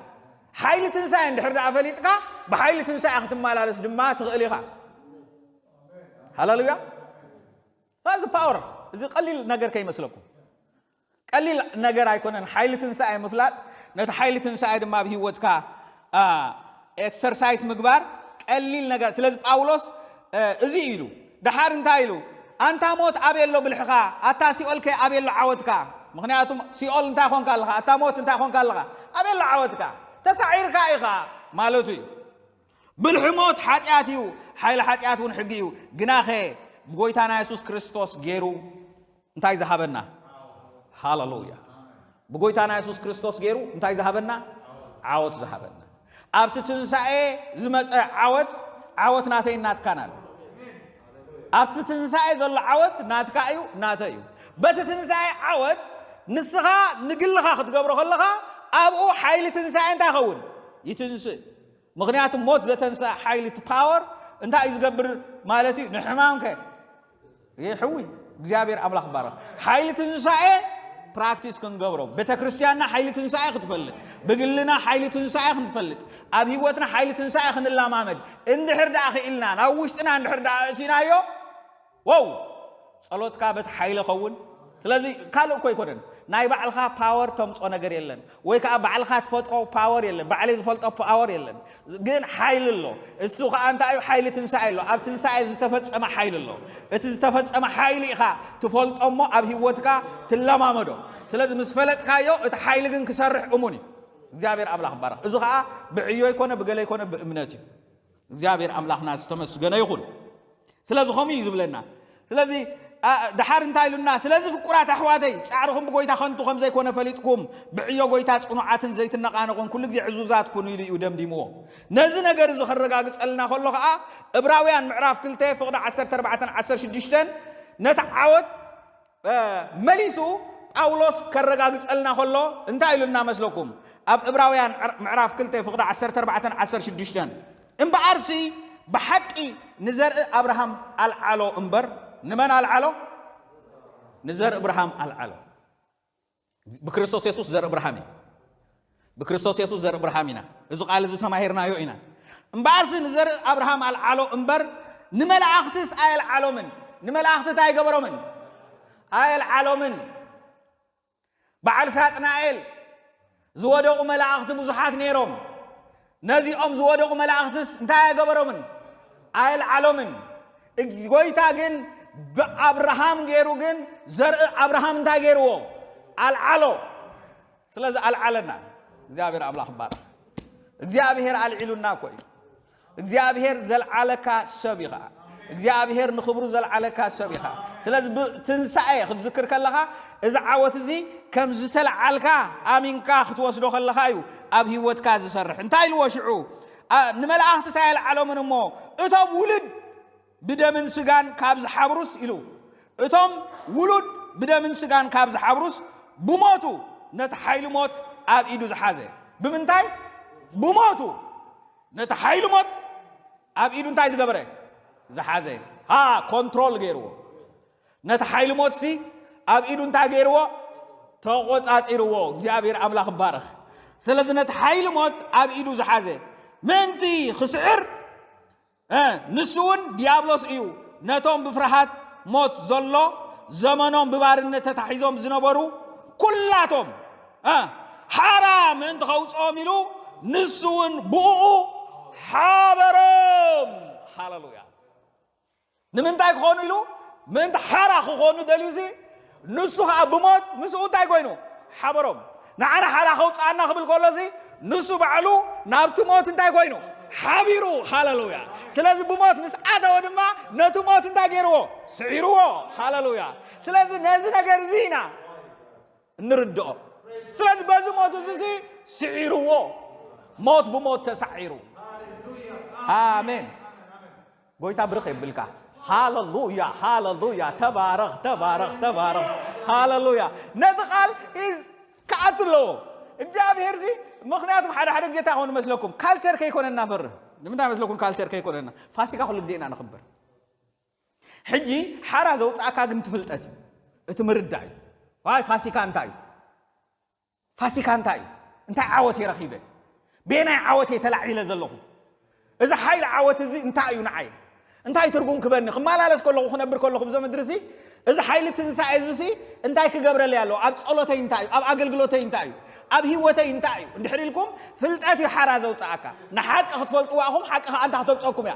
ሓይሊ ትንሳኤ እንድሕር ደኣ ፈሊጥካ፣ ብሓይሊ ትንሳኤ ክትመላለስ ድማ ትኽእል ኢኻ። ሃሌሉያ። እዚ ፓወር፣ እዚ ቀሊል ነገር ከይመስለኩም። ቀሊል ነገር ኣይኮነን ሓይሊ ትንሳኤ ምፍላጥ፣ ነቲ ሓይሊ ትንሳኤ ድማ ኣብ ህይወትካ፣ አ፣ ኤክሰርሳይዝ ምግባር ቀሊል ነገር። ስለዚ ጳውሎስ፣ እ፣ እዚ ኢሉ፣ ደሓር እንታይ ኢሉ? ኣንታ ሞት ኣበይ ኣሎ ብልሕኻ? ኣታ ሲኦልከ ኣበይ ኣሎ ዓወትካ? ምኽንያቱም ሲኦል እንታይ ኾንካ ኣለኻ፣ ኣታ ሞት እንታይ ኾንካ ኣለኻ፣ ኣበይ ኣሎ ዓወትካ? ተሳዒርካ ኢኻ ማለቱ እዩ። ብልሒ ሞት ሓጢኣት እዩ፣ ሓይሊ ሓጢኣት እውን ሕጊ እዩ። ግናኸ ብጎይታና የሱስ ክርስቶስ ገይሩ እንታይ ዝሃበና? ሃለሉያ። ብጎይታና የሱስ ክርስቶስ ገይሩ እንታይ ዝሃበና? ዓወት ዝሃበና። ኣብቲ ትንሳኤ ዝመፀ ዓወት፣ ዓወት ናተይን ናትካን ኣሎ። ኣብቲ ትንሳኤ ዘሎ ዓወት ናትካ እዩ፣ ናተይ እዩ። በቲ ትንሳኤ ዓወት ንስኻ ንግልኻ ክትገብሮ ከለኻ ኣብኡ ሓይሊ ትንሳኤ እንታይ ይኸውን? ይትንስእ። ምኽንያቱ ሞት ዘተንስእ ሓይሊ እቲ ፓወር እንታይ እዩ ዝገብር ማለት እዩ? ንሕማምከ ይሕዊ። እግዚኣብሔር ኣምላኽ ባረኽ። ሓይሊ ትንሳኤ ፕራክቲስ ክንገብሮ፣ ቤተ ክርስቲያንና ሓይሊ ትንሳኤ ክትፈልጥ፣ ብግልና ሓይሊ ትንሳኤ ክንፈልጥ፣ ኣብ ህይወትና ሓይሊ ትንሳኤ ክንለማመድ እንድሕር ደኣ ክኢልና፣ ናብ ውሽጥና እንድሕር ደኣ እእሲናዮ፣ ወው፣ ጸሎትካ በቲ ሓይሊ ኸውን። ስለዚ ካልእ እኮ ኣይኮነን፣ ናይ ባዕልኻ ፓወር ተምጾ ነገር የለን፣ ወይ ከዓ ባዕልኻ ትፈጥሮ ፓወር የለን፣ ባዕለይ ዝፈልጦ ፓወር የለን። ግን ሓይሊ ኣሎ። እሱ ከዓ እንታይ እዩ? ሓይሊ ትንሳኤ ኣሎ። ኣብ ትንሳኤ ዝተፈጸመ ሓይሊ ኣሎ። እቲ ዝተፈጸመ ሓይሊ ኢኻ ትፈልጦ እሞ ኣብ ህይወትካ ትለማመዶ። ስለዚ ምስ ፈለጥካዮ እቲ ሓይሊ ግን ክሰርሕ እሙን እዩ። እግዚኣብሔር ኣምላኽ ይባረኽ። እዚ ከዓ ብዕዮ ይኮነ ብገለ ይኮነ ብእምነት እዩ። እግዚኣብሔር ኣምላኽና ዝተመስገነ ይኹን። ስለዚ ከምኡ እዩ ዝብለና። ስለዚ ኣ፣ ድሓር እንታይ ኢሉና? ስለዚ ፍቁራት ኣሕዋተይ ጻዕርኹም ብጎይታ ከንቱ ከም ዘይኮነ ፈሊጥኩም ብዕዮ ጎይታ ጽኑዓትን ዘይትነቓነቑን ኩሉ ግዜ ዕዙዛት ኩኑ ኢሉ እዩ ደምዲምዎ። ነዚ ነገር እዚ ከረጋግጸልና ከሎ ከዓ እብራውያን ምዕራፍ ክልተ ፍቕዲ ዓሰርተ ኣርባዕተን ዓሰርተ ሽዱሽተን ነቲ ዓወት እ፣ መሊሱ ጳውሎስ ከረጋግጸልና ከሎ እንታይ ኢሉና መስለኩም? ኣብ እብራውያን ዕር-፣ ምዕራፍ ክልተ ፍቕዲ ዓሰርተ ኣርባዕተን ዓሰርተ ሽዱሽተን፣ እምበኣርሲ ብሓቂ ንዘርኢ ኣብርሃም ኣልዓሎ እምበር፣ ንመን ኣልዓሎ? ንዘርኢ ኣብርሃም ኣልዓሎ። ብክርስቶስ የሱስ ዘርኢ ኣብርሃም እዩ። ብክርስቶስ የሱስ ዘርኢ ኣብርሃም ኢና። እዚ ቃል እዚ ተማሂርናዮ ኢና። እምበኣርሲ ንዘርኢ ኣብርሃም ኣልዓሎ እምበር፣ ንመላእኽትስ ኣየልዓሎምን። ንመላእኽቲ እንታይ ኣይገበሮምን? ኣየልዓሎምን። በዓል ሳጥናኤል ዝወደቑ መላእኽቲ ብዙሓት ነይሮም። ነዚኦም ዝወደቑ መላእኽትስ እንታይ ኣይገበሮምን? ኣየልዓሎምን። እግ-፣ ጎይታ ግን ብኣብርሃም ገይሩ ግን ዘርኢ ኣብርሃም እንታይ ገይርዎ? ኣልዓሎ። ስለዚ ኣልዓለና። እግዚኣብሔር ኣምላኽ ይባረኽ። እግዚኣብሔር ኣልዒሉና እኮ እዩ። እግዚኣብሔር ዘልዓለካ ሰብ ኢኻ። እግዚኣብሔር ንኽብሩ ዘልዓለካ ሰብ ኢኻ። ስለዚ ብትንሳኤ ክትዝክር ከለኻ፣ እዚ ዓወት እዚ ከም ዝተልዓልካ ኣሚንካ ክትወስዶ ከለኻ እዩ ኣብ ህይወትካ ዝሰርሕ። እንታይ ኢልዎ ሽዑ? ኣ፣ ንመላእኽትስ ኣየልዓሎምን እሞ፣ እቶም ውሉድ ብደምን ስጋን ካብ ዝሓብሩስ ኢሉ፣ እቶም ውሉድ ብደምን ስጋን ካብ ዝሓብሩስ ብሞቱ ነቲ ሓይሊ ሞት ኣብ ኢዱ ዝሓዘ። ብምንታይ? ብሞቱ። ነቲ ሓይሊ ሞት ኣብ ኢዱ እንታይ ዝገበረ? ዝሓዘ። ሃ፣ ኮንትሮል ገይርዎ። ነቲ ሓይሊ ሞትሲ ኣብ ኢዱ እንታይ ገይርዎ? ተቖጻጺርዎ። እግዚኣብሔር ኣምላኽ ይባረኽ። ስለዚ ነቲ ሓይሊ ሞት ኣብ ኢዱ ዝሓዘ ምእንቲ ክስዕር፣ እ፣ ንሱ እውን ዲያብሎስ እዩ። ነቶም ብፍርሃት ሞት ዘሎ ዘመኖም ብባርነት ተታሒዞም ዝነበሩ ኩላቶም፣ እ፣ ሓራ ምእንቲ ከውፅኦም ኢሉ ንሱ እውን ብእኡ ሓበሮም። ሃሌሉያ። ንምንታይ ክኾኑ ኢሉ? ምእንቲ ሓራ ክኾኑ ደልዩሲ፣ ንሱ ኸዓ ብሞት ምስኡ እንታይ ኮይኑ? ሓበሮም። ንዓና ሓራ ከውፅኣና ክብል ከሎሲ፣ ንሱ ባዕሉ ናብቲ ሞት እንታይ ኮይኑ? ሓቢሩ። ሃሌሉያ። ስለዚ ብሞት ምስ ኣተወ ድማ ነቲ ሞት እንታይ ገይርዎ? ስዒርዎ። ሃሌሉያ። ስለዚ ነዚ ነገር እዚ ኢና እንርድኦ። ስለዚ በዚ ሞት እዚ ሲ ስዒርዎ። ሞት ብሞት ተሳዒሩ። ኣሜን። ጎይታ ብርኽ የብልካ። ሃሌሉያ፣ ሃሌሉያ። ተባረኽ፣ ተባረኽ፣ ተባረኽ። ሃሌሉያ። ነቲ ቃል ሂዝ ክኣቱ ኣለዎ እግዚኣብሔር እዚ። ምኽንያቱም ሓደ ሓደ ግዜ እንታይ ኾኑ መስለኩም? ካልቸር ከይኮነና ፈርህ። ንምንታይ መስለኩም ካልቸር ከይኮነና? ፋሲካ ኩሉ ግዜ ኢና ንኽብር። ሕጂ ሓራ ዘውፅኣካ ግን ትፍልጠት እዩ። እቲ ምርዳእ እዩ። ዋይ ፋሲካ እንታይ እዩ? ፋሲካ እንታይ እዩ? እንታይ ዓወት እየ ረኺበ? ቤናይ ዓወት እየ ተላዒለ ዘለኹ? እዚ ሓይሊ ዓወት እዚ እንታይ እዩ ንዓይ? እንታይ ትርጉም ክበኒ? ክመላለስ ከለኹ፣ ክነብር ከለኹ ብዞ ምድሪ ሲ፣ እዚ ሓይሊ ትንሳኤ እዚ ሲ እንታይ ክገብረለይ ኣለዎ? ኣብ ጸሎተይ እንታይ እዩ? ኣብ ኣገልግሎተይ እንታይ እዩ? ኣብ ህይወተይ እንታይ እዩ? እንድሕር ኢልኩም፣ ፍልጠት እዩ ሓራ ዘውጽኣካ። ንሓቂ ክትፈልጥዋ ኢኹም፣ ሓቂ ከኣ እንታይ ክተውጸኩም እያ?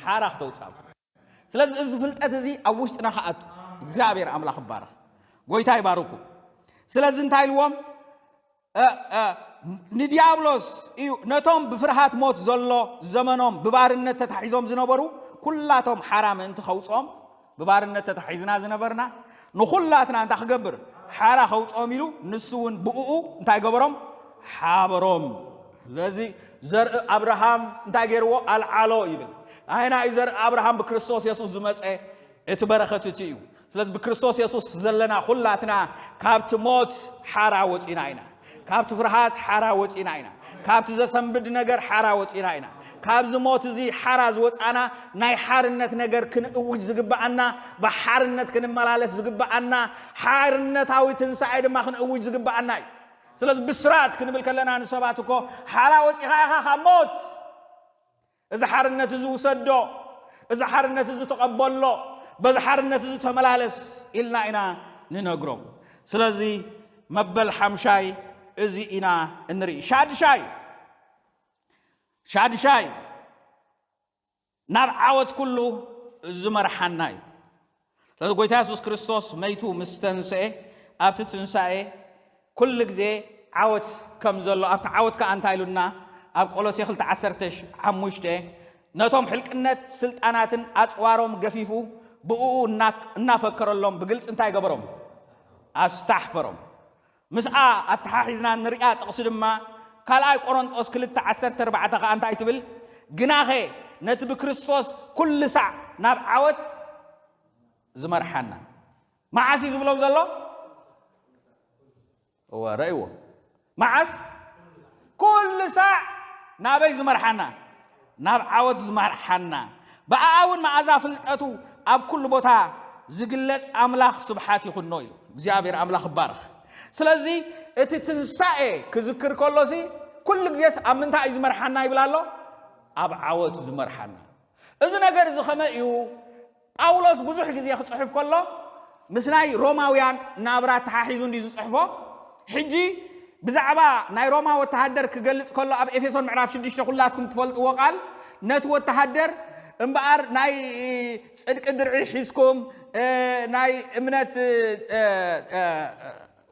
ሓራ ክተውጽኣኩም። ስለዚ እዚ ፍልጠት እዚ ኣብ ውሽጥና ክኣቱ፣ እግዚኣብሔር ኣምላኽ ይባረኽ። ጎይታ ይባርኩም። ስለዚ እንታይ ኢልዎም? እ፣ እ፣ ንዲያብሎስ እዩ፣ ነቶም ብፍርሃት ሞት ዘሎ ዘመኖም ብባርነት ተታሒዞም ዝነበሩ ኩላቶም ሓራ ምእንቲ ከውፅኦም፣ ብባርነት ተታሒዝና ዝነበርና ንኹላትና እንታይ ክገብር? ሓራ ከውፅኦም ኢሉ ንሱ እውን ብእኡ እንታይ ገበሮም? ሓበሮም። ስለዚ ዘርኢ ኣብርሃም እንታይ ገይርዎ? ኣልዓሎ ይብል። ኣይና እዩ ዘርኢ ኣብርሃም ብክርስቶስ የሱስ ዝመፀ እቲ በረኸት እቲ እዩ። ስለዚ ብክርስቶስ የሱስ ዘለና ኩላትና ካብቲ ሞት ሓራ ወፂና ኢና። ካብቲ ፍርሃት ሓራ ወፂና ኢና። ካብቲ ዘሰንብድ ነገር ሓራ ወፂና ኢና። ካብዚ ሞት እዚ ሓራ ዝወፃና ናይ ሓርነት ነገር ክንእውጅ ዝግበኣና፣ ብሓርነት ክንመላለስ ዝግበኣና፣ ሓርነታዊ ትንሳኤ ድማ ክንእውጅ ዝግበኣና እዩ። ስለዚ ብስራት ክንብል ከለና ንሰባት እኮ ሓራ ወፂኻ ኢኻ ካብ ሞት። እዚ ሓርነት እዚ ውሰዶ፣ እዚ ሓርነት እዚ ተቐበሎ፣ በዚ ሓርነት እዚ ተመላለስ ኢልና ኢና ንነግሮም። ስለዚ መበል ሓምሻይ እዚ ኢና እንርኢ። ሻድሻይ፣ ሻድሻይ ናብ ዓወት ኩሉ ዝመርሓና እዩ። ስለዚ ጎይታ የሱስ ክርስቶስ መይቱ ምስ ተንስኤ፣ ኣብቲ ትንሳኤ ኩሉ ግዜ ዓወት ከም ዘሎ፣ ኣብቲ ዓወት ከኣ እንታይ ኢሉና? ኣብ ቆሎሴ ክልተ ዓሰርተ ሓሙሽተ፣ ነቶም ሕልቅነት ስልጣናትን ኣጽዋሮም ገፊፉ ብእኡ እና-፣ እናፈከረሎም ብግልጺ እንታይ ገበሮም? ኣስታሕፈሮም። ምስኣ ኣተሓሒዝና ንሪኣ ጥቕሲ ድማ ካልኣይ ቆሮንጦስ ክልተ ዓሰርተ ኣርባዕተ ከኣ እንታይ ትብል? ግናኸ ነቲ ብክርስቶስ ኩሉ ሳዕ ናብ ዓወት ዝመርሓና። መዓስ እዩ ዝብሎም ዘሎ? እወ፣ ረእይዎ። መዓስ? ኩሉ ሳዕ ናበይ ዝመርሓና? ናብ ዓወት ዝመርሓና። ብኣኣ እውን መኣዛ ፍልጠቱ ኣብ ኩሉ ቦታ ዝግለጽ ኣምላኽ ስብሓት ይኹኖ ኢሉ። እግዚኣብሔር ኣምላኽ ይባረኽ። ስለዚ እቲ ትንሳኤ ክዝክር ከሎሲ ኩሉ ግዜስ ኣብ ምንታይ እዩ ዝመርሓና ይብል ኣሎ? ኣብ ዓወት ዝመርሓና። እዚ ነገር እዚ ከመይ እዩ? ጳውሎስ ብዙሕ ግዜ ክጽሕፍ ከሎ ምስ ናይ ሮማውያን ናብራ ተሓሒዙ እንድዩ ዝጽሕፎ። ሕጂ ብዛዕባ ናይ ሮማ ወተሃደር ክገልጽ ከሎ ኣብ ኤፌሶን ምዕራፍ ሽዱሽተ ኩላትኩም ትፈልጥዎ ቃል፣ ነቲ ወተሃደር እምበኣር ናይ ጽድቂ ድርዒ ሒዝኩም፣ እ፣ ናይ እምነት፣ እ፣ እ፣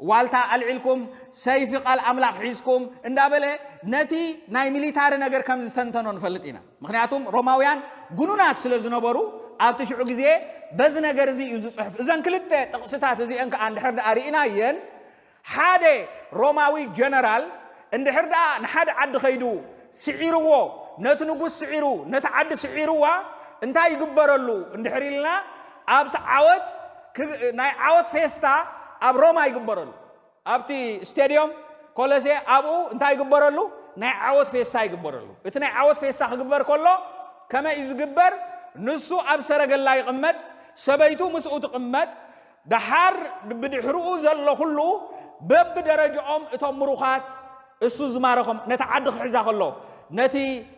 ዋልታ ኣልዒልኩም፣ ሰይፊ ቃል ኣምላኽ ሒዝኩም እንዳበለ ነቲ ናይ ሚሊታሪ ነገር ከም ዝተንተኖ ንፈልጥ ኢና። ምኽንያቱም ሮማውያን ግኑናት ስለ ዝነበሩ ኣብቲ ሽዑ ግዜ በዚ ነገር እዚ እዩ ዝጽሕፍ። እዘን ክልተ ጥቕስታት እዚአን ከኣ እንድሕር ደኣ ርኢናየን፣ ሓደ ሮማዊ ጀነራል እንድሕር ደኣ ንሓደ ዓዲ ኸይዱ ስዒርዎ፣ ነቲ ንጉስ ስዒሩ፣ ነቲ ዓዲ ስዒርዋ፣ እንታይ ይግበረሉ እንድሕር ኢልና፣ ኣብቲ ዓወት ክ-፣ ናይ ዓወት ፌስታ ኣብ ሮማ ይግበረሉ። ኣብቲ ስቴድዮም ኮሎሴ ኣብኡ እንታይ ይግበረሉ? ናይ ዓወት ፌስታ ይግበረሉ። እቲ ናይ ዓወት ፌስታ ክግበር ከሎ ከመይ እዩ ዝግበር? ንሱ ኣብ ሰረገላ ይቕመጥ፣ ሰበይቱ ምስኡ ትቕመጥ፣ ደሓር ብድሕርኡ ዘሎ ኩሉ በብደረጃኦም እቶም ምሩኻት እሱ ዝማረኾም ነቲ ዓዲ ክሕዛ ከሎ፣ ነቲ፣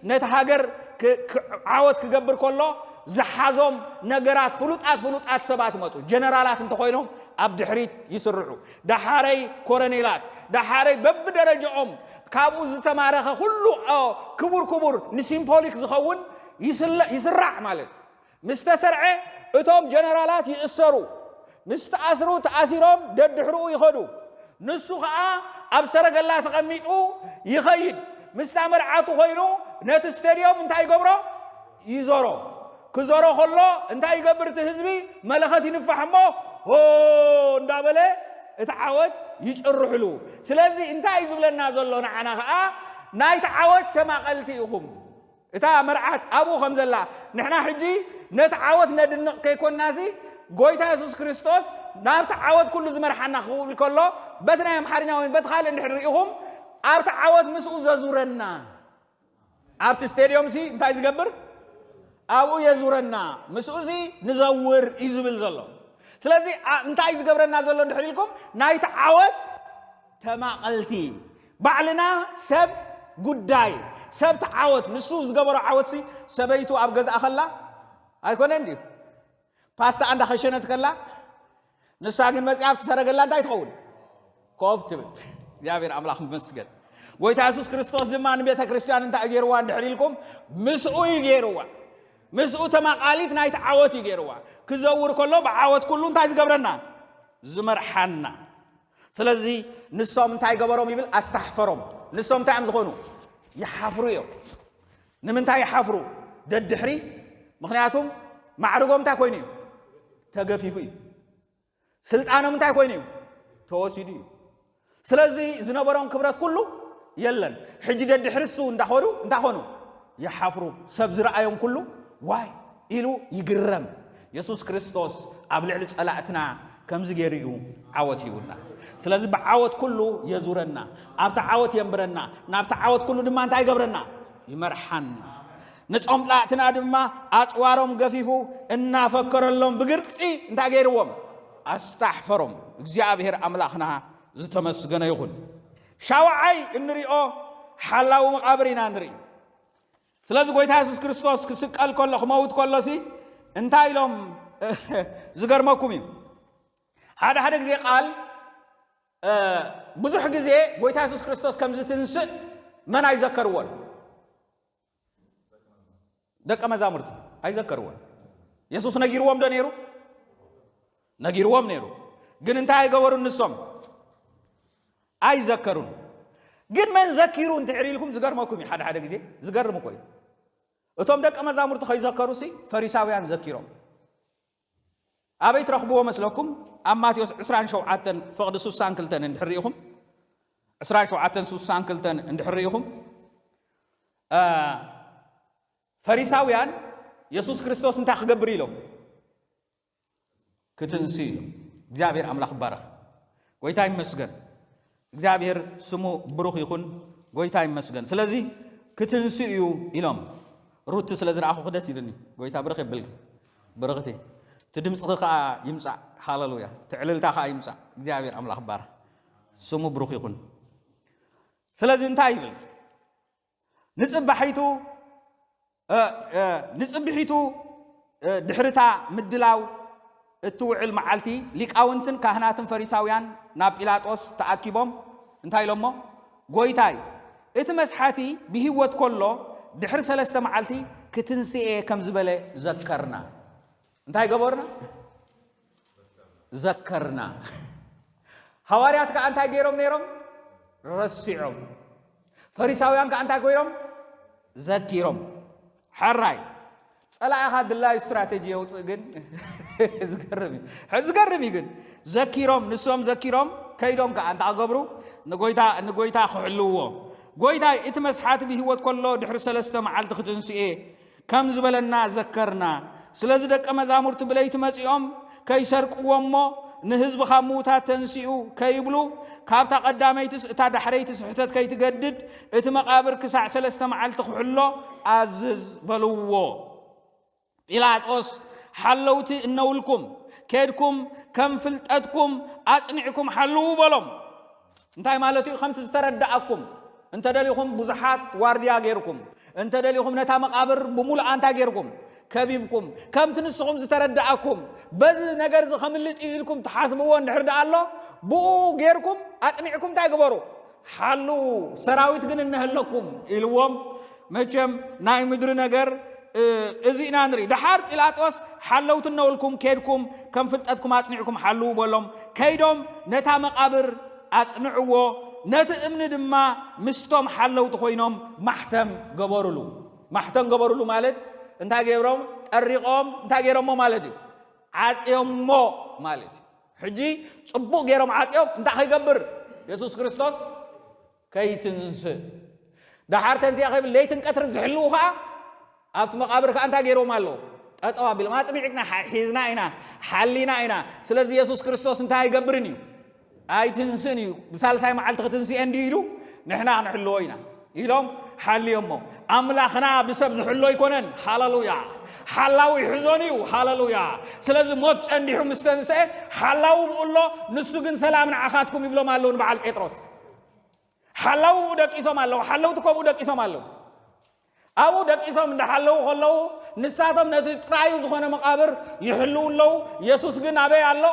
ነቲ ሃገር ክ-፣ ክ-፣ ዓወት ክገብር ከሎ ዝሓዞም ነገራት ፍሉጣት ፍሉጣት ሰባት ይመጹ። ጀነራላት እንተኾይኖም ኣብ ድሕሪት ይስርዑ። ደሓረይ ኮረኔላት፣ ደሓረይ በብደረጃኦም ካብኡ ዝተማረኸ ኩሉ፣ ኦ፣ ክቡር ክቡር ንሲምፖሊክ ዝኸውን ይስለ-፣ ይስራዕ ማለት እዩ። ምስ ተሰርዐ እቶም ጀነራላት ይእሰሩ። ምስ ተኣስሩ ተኣሲሮም ደድሕርኡ ይኸዱ። ንሱ ኸኣ ኣብ ሰረገላ ተቐሚጡ ይኸይድ። ምስታ መርዓቱ ኾይኑ ነቲ ስቴድዮም እንታይ ይገብሮ? ይዞሮ። ክዞሮ ከሎ እንታይ ይገብር? እቲ ህዝቢ መለኸት ይንፋሕ እሞ ሆ እንዳበለ እቲ ዓወት ይጭርሕሉ። ስለዚ እንታይ እዩ ዝብለና ዘሎ ንዓና ኸኣ? ናይቲ ዓወት ተማቐልቲ ኢኹም። እታ መርዓት ኣብኡ ከም ዘላ፣ ንሕና ሕጂ ነቲ ዓወት ነድንቕ ከይኮንናሲ፣ ጎይታ የሱስ ክርስቶስ ናብቲ ዓወት ኩሉ ዝመርሓና ክብል ከሎ፣ በቲ ናይ ኣምሓርኛ ወይ በቲ ካልእ እንድሕር ርኢኹም፣ ኣብቲ ዓወት ምስኡ ዘዙረና። ኣብቲ ስቴድዮምሲ እንታይ ዝገብር? ኣብኡ የዙረና። ምስኡሲ ንዘውር እዩ ዝብል ዘሎ። ስለዚ፣ ኣ-፣ እንታይ ዝገብረና ዘሎ እንድሕር ኢልኩም፣ ናይቲ ዓወት ተማቐልቲ፣ ባዕልና ሰብ ጉዳይ፣ ሰብ ተዓወት። ንሱ ዝገበሮ ዓወትሲ ሰበይቱ ኣብ ገዛእ ከላ ኣይኮነን ድዩ? ፓስታ እንዳ ኸሸነት ከላ፣ ንሳ ግን መጺኣ ኣብቲ ሰረገላ እንታይ ትኸውን? ኮፍ ትብል። እግዚኣብሔር ኣምላኽ ይመስገን። ጎይታ የሱስ ክርስቶስ ድማ ንቤተ ክርስቲያን እንታይ ገይርዋ እንድሕር ኢልኩም፣ ምስኡ እዩ ገይርዋ። ምስኡ ተማቓሊት ናይቲ ዓወት እዩ ገይርዋ። ክዘውር ከሎ ብዓወት ኩሉ እንታይ ዝገብረና? ዝመርሓና። ስለዚ ንሶም እንታይ ገበሮም ይብል? ኣስታሕፈሮም። ንሶም እንታይ እዮም ዝኾኑ? ይሓፍሩ እዮም። ንምንታይ ይሓፍሩ? ደድሕሪ ምክንያቱም ማዕርጎም እንታይ ኮይኑ እዩ? ተገፊፉ እዩ። ስልጣኖም እንታይ ኮይኑ እዩ? ተወሲዱ እዩ። ስለዚ ዝነበሮም ክብረት ኩሉ የለን። ሕጂ ደድሕሪ እሱ እንዳኸዱ እንታይ ኾኑ? ይሓፍሩ። ሰብ ዝረኣዮም ኩሉ ዋይ ኢሉ ይግረም። የሱስ ክርስቶስ ኣብ ልዕሊ ጸላእትና ከምዚ ገይሩ እዩ ዓወት ሂቡና። ስለዚ ብዓወት ኩሉ የዙረና፣ ኣብቲ ዓወት የንብረና፣ ናብቲ ዓወት ኩሉ ድማ እንታይ ይገብረና? ይመርሓና። ንጾም ጸላእትና ድማ ኣጽዋሮም ገፊፉ እናፈከረሎም ብግርጺ እንታይ ገይርዎም? ኣስታሕፈሮም። እግዚኣብሔር ኣምላኽና ዝተመስገነ ይኹን። ሻውዓይ እንሪኦ ሓላዊ መቓብር ኢና ንርኢ። ስለዚ ጎይታ የሱስ ክርስቶስ ክስቀል ከሎ፣ ክመውት ከሎሲ እንታይ ኢሎም? ዝገርመኩም እዩ። ሓደ ሓደ ግዜ ቃል፣ እ፣ ብዙሕ ግዜ ጎይታ የሱስ ክርስቶስ ከም ዝትንስእ መን ኣይዘከርዎን? ደቀ መዛሙርቲ ኣይዘከርዎን። የሱስ ነጊርዎም ዶ ነይሩ? ነጊርዎም ነይሩ። ግን እንታይ ኣይገበሩን ንሶም? ኣይዘከሩን። ግን መን ዘኪሩ እንድሕር ኢልኩም ዝገርመኩም እዩ። ሓደ ሓደ ግዜ ዝገርም እኮ እዩ። እቶም ደቀ መዛሙርቲ ከይዘከሩሲ ፈሪሳውያን ዘኪሮም። ኣበይ ትረኽብዎ መስለኩም? ኣብ ማቴዎስ ዕስራን ሸውዓተን ፍቕዲ ስሳን ክልተን እንድሕር ርኢኹም፣ ዕስራን ሸውዓተን ስሳን ክልተን እንድሕር ርኢኹም፣ እ፣ ፈሪሳውያን የሱስ ክርስቶስ እንታይ ክገብር ኢሎም? ክትንስእ ኢሎም። እግዚኣብሔር ኣምላኽ ይባረኽ። ጎይታ ይመስገን። እግዚኣብሔር ስሙ ብሩኽ ይኹን። ጎይታ ይመስገን። ስለዚ ክትንስእ እዩ ኢሎም። ሩቲ ስለ ዝረኣኹ ደስ ኢሉኒ። ጎይታ ብርኽ የብልኪ። ብርኽቲ። እቲ ድምፅኺ ከዓ ይምፃእ። ሃሌሉያ። እቲ ዕልልታ ከዓ ይምፃእ። እግዚኣብሔር ኣምላኽ ይባረኽ። ስሙ ብሩኽ ይኹን። ስለዚ እንታይ ይብል? ንጽባሒቱ፣ እ፣ እ፣ ንጽብሒቱ፣ እ፣ ድሕርታ ምድላው እትውዕል መዓልቲ፣ ሊቃውንትን ካህናትን ፈሪሳውያን ናብ ጲላጦስ ተኣኪቦም እንታይ ኢሎሞ? "ጎይታይ፣ እቲ መስሓቲ ብህይወት ከሎ ድሕሪ ሰለስተ መዓልቲ ክትንስኤ ከም ዝበለ ዘከርና።" እንታይ ገበርና? ዘከርና። ሃዋርያት ከኣ እንታይ ገይሮም ነይሮም? ረሲዖም። ፈሪሳውያን ከኣ እንታይ ገይሮም? ዘኪሮም። ሕራይ። ጸላኢኻ ድላዩ ስትራቴጂ የውጽእ ግን ዝገርም እዩ። ዝገርም እዩ ግን። ዘኪሮም፣ ንሶም ዘኪሮም፣ ከይዶም ከኣ እንታይ ክገብሩ? ንጎይታ፣ ንጎይታ ክሕልውዎ። "ጎይታይ፣ እቲ መስሓቲ ብህይወት ከሎ ድሕሪ ሰለስተ መዓልቲ ክትንስኤ ከም ዝበለና ዘከርና። ስለዚ ደቀ መዛሙርቲ ብለይቲ መጺኦም ከይሰርቅዎ እሞ ንህዝቢ ካብ ምዉታት ተንሲኡ ከይብሉ ካብታ ቀዳመይትስ እታ ዳሕረይቲ ስሕተት ከይትገድድ እቲ መቓብር ክሳዕ ሰለስተ መዓልቲ ክሕሎ ኣዝዝ" በልዎ። ጲላጦስ ሓለውቲ እነውልኩም ኬድኩም ከም ፍልጠትኩም ኣጽኒዕኩም ሓልዉ በሎም። እንታይ ማለት እዩ? ከምቲ ዝተረዳኣኩም እንተደሊኹም ብዙሓት ዋርድያ ጌርኩም፣ እንተደሊኹም ነታ መቓብር ብምሉኣ እንታይ ጌርኩም? ከቢብኩም። ከምቲ ንስኹም ዝተረዳኣኩም በዚ ነገር እዚ ከምልጥ እዩ ኢልኩም ትሓስብዎ እንድሕር ደኣ ኣሎ፣ ብኡ ጌርኩም ኣጽኒዕኩም እንታይ ግበሩ? ሓልዉ፣ ሰራዊት ግን እነሀለኩም ኢልዎም። መቸም ናይ ምድሪ ነገር፣ እ፣ እዚ ኢና ንርኢ። ደሓር ጲላጦስ ሓለውቲ እነውልኩም ኬድኩም ከም ፍልጠትኩም ኣጽኒዕኩም ሓልዉ በሎም። ከይዶም ነታ መቓብር ኣጽንዕዎ፣ ነቲ እምኒ ድማ ምስቶም ሓለውቲ ኮይኖም ማሕተም ገበሩሉ። ማሕተም ገበሩሉ ማለት እንታይ ገይሮም? ጠሪቖም እንታይ ገይሮሞ ማለት እዩ? ዓጽዮሞ ማለት እዩ። ሕጂ ጽቡቕ ገይሮም ዓጽዮም እንታይ ከይገብር? የሱስ ክርስቶስ ከይትንስእ። ደሓር ተንሲኣ ከይብል ለይትን ቀትርን ዝሕልዉ ኸኣ ኣብቲ መቓብር ከኣ እንታይ ገይሮም ኣለዉ? ጠጠው ኣቢሎም ኣጽኒዕና ሓ-፣ ሒዝና ኢና፣ ሓሊና ኢና። ስለዚ የሱስ ክርስቶስ እንታይ ኣይገብርን እዩ? ኣይትንስእን እዩ። ብሳልሳይ መዓልቲ ክትንስኤ እንድዩ ኢሉ ንሕና ክንሕልዎ ኢና ኢሎም ሓልዮሞ። ኣምላኽና ብሰብ ዝሕሎ ኣይኮነን። ሃሌሉያ። ሓላዊ ይሕዞን እዩ። ሃሌሉያ። ስለዚ ሞት ጨንዲሑ ምስ ተንስአ ሓላዊ ብኡ ኣሎ፣ ንሱ ግን ሰላም ንዓኻትኩም ይብሎም ኣለዉ ንበዓል ጴጥሮስ። ሓላዊ ብኡ ደቂሶም ኣለዉ። ሓለውቲ እኮ ብኡ ደቂሶም ኣለዉ። ኣብኡ ደቂሶም እንዳሓለዉ ከለዉ ንሳቶም ነቲ ጥራዩ ዝኾነ መቓብር ይሕልዉ ኣለዉ። የሱስ ግን ኣበይ ኣሎ?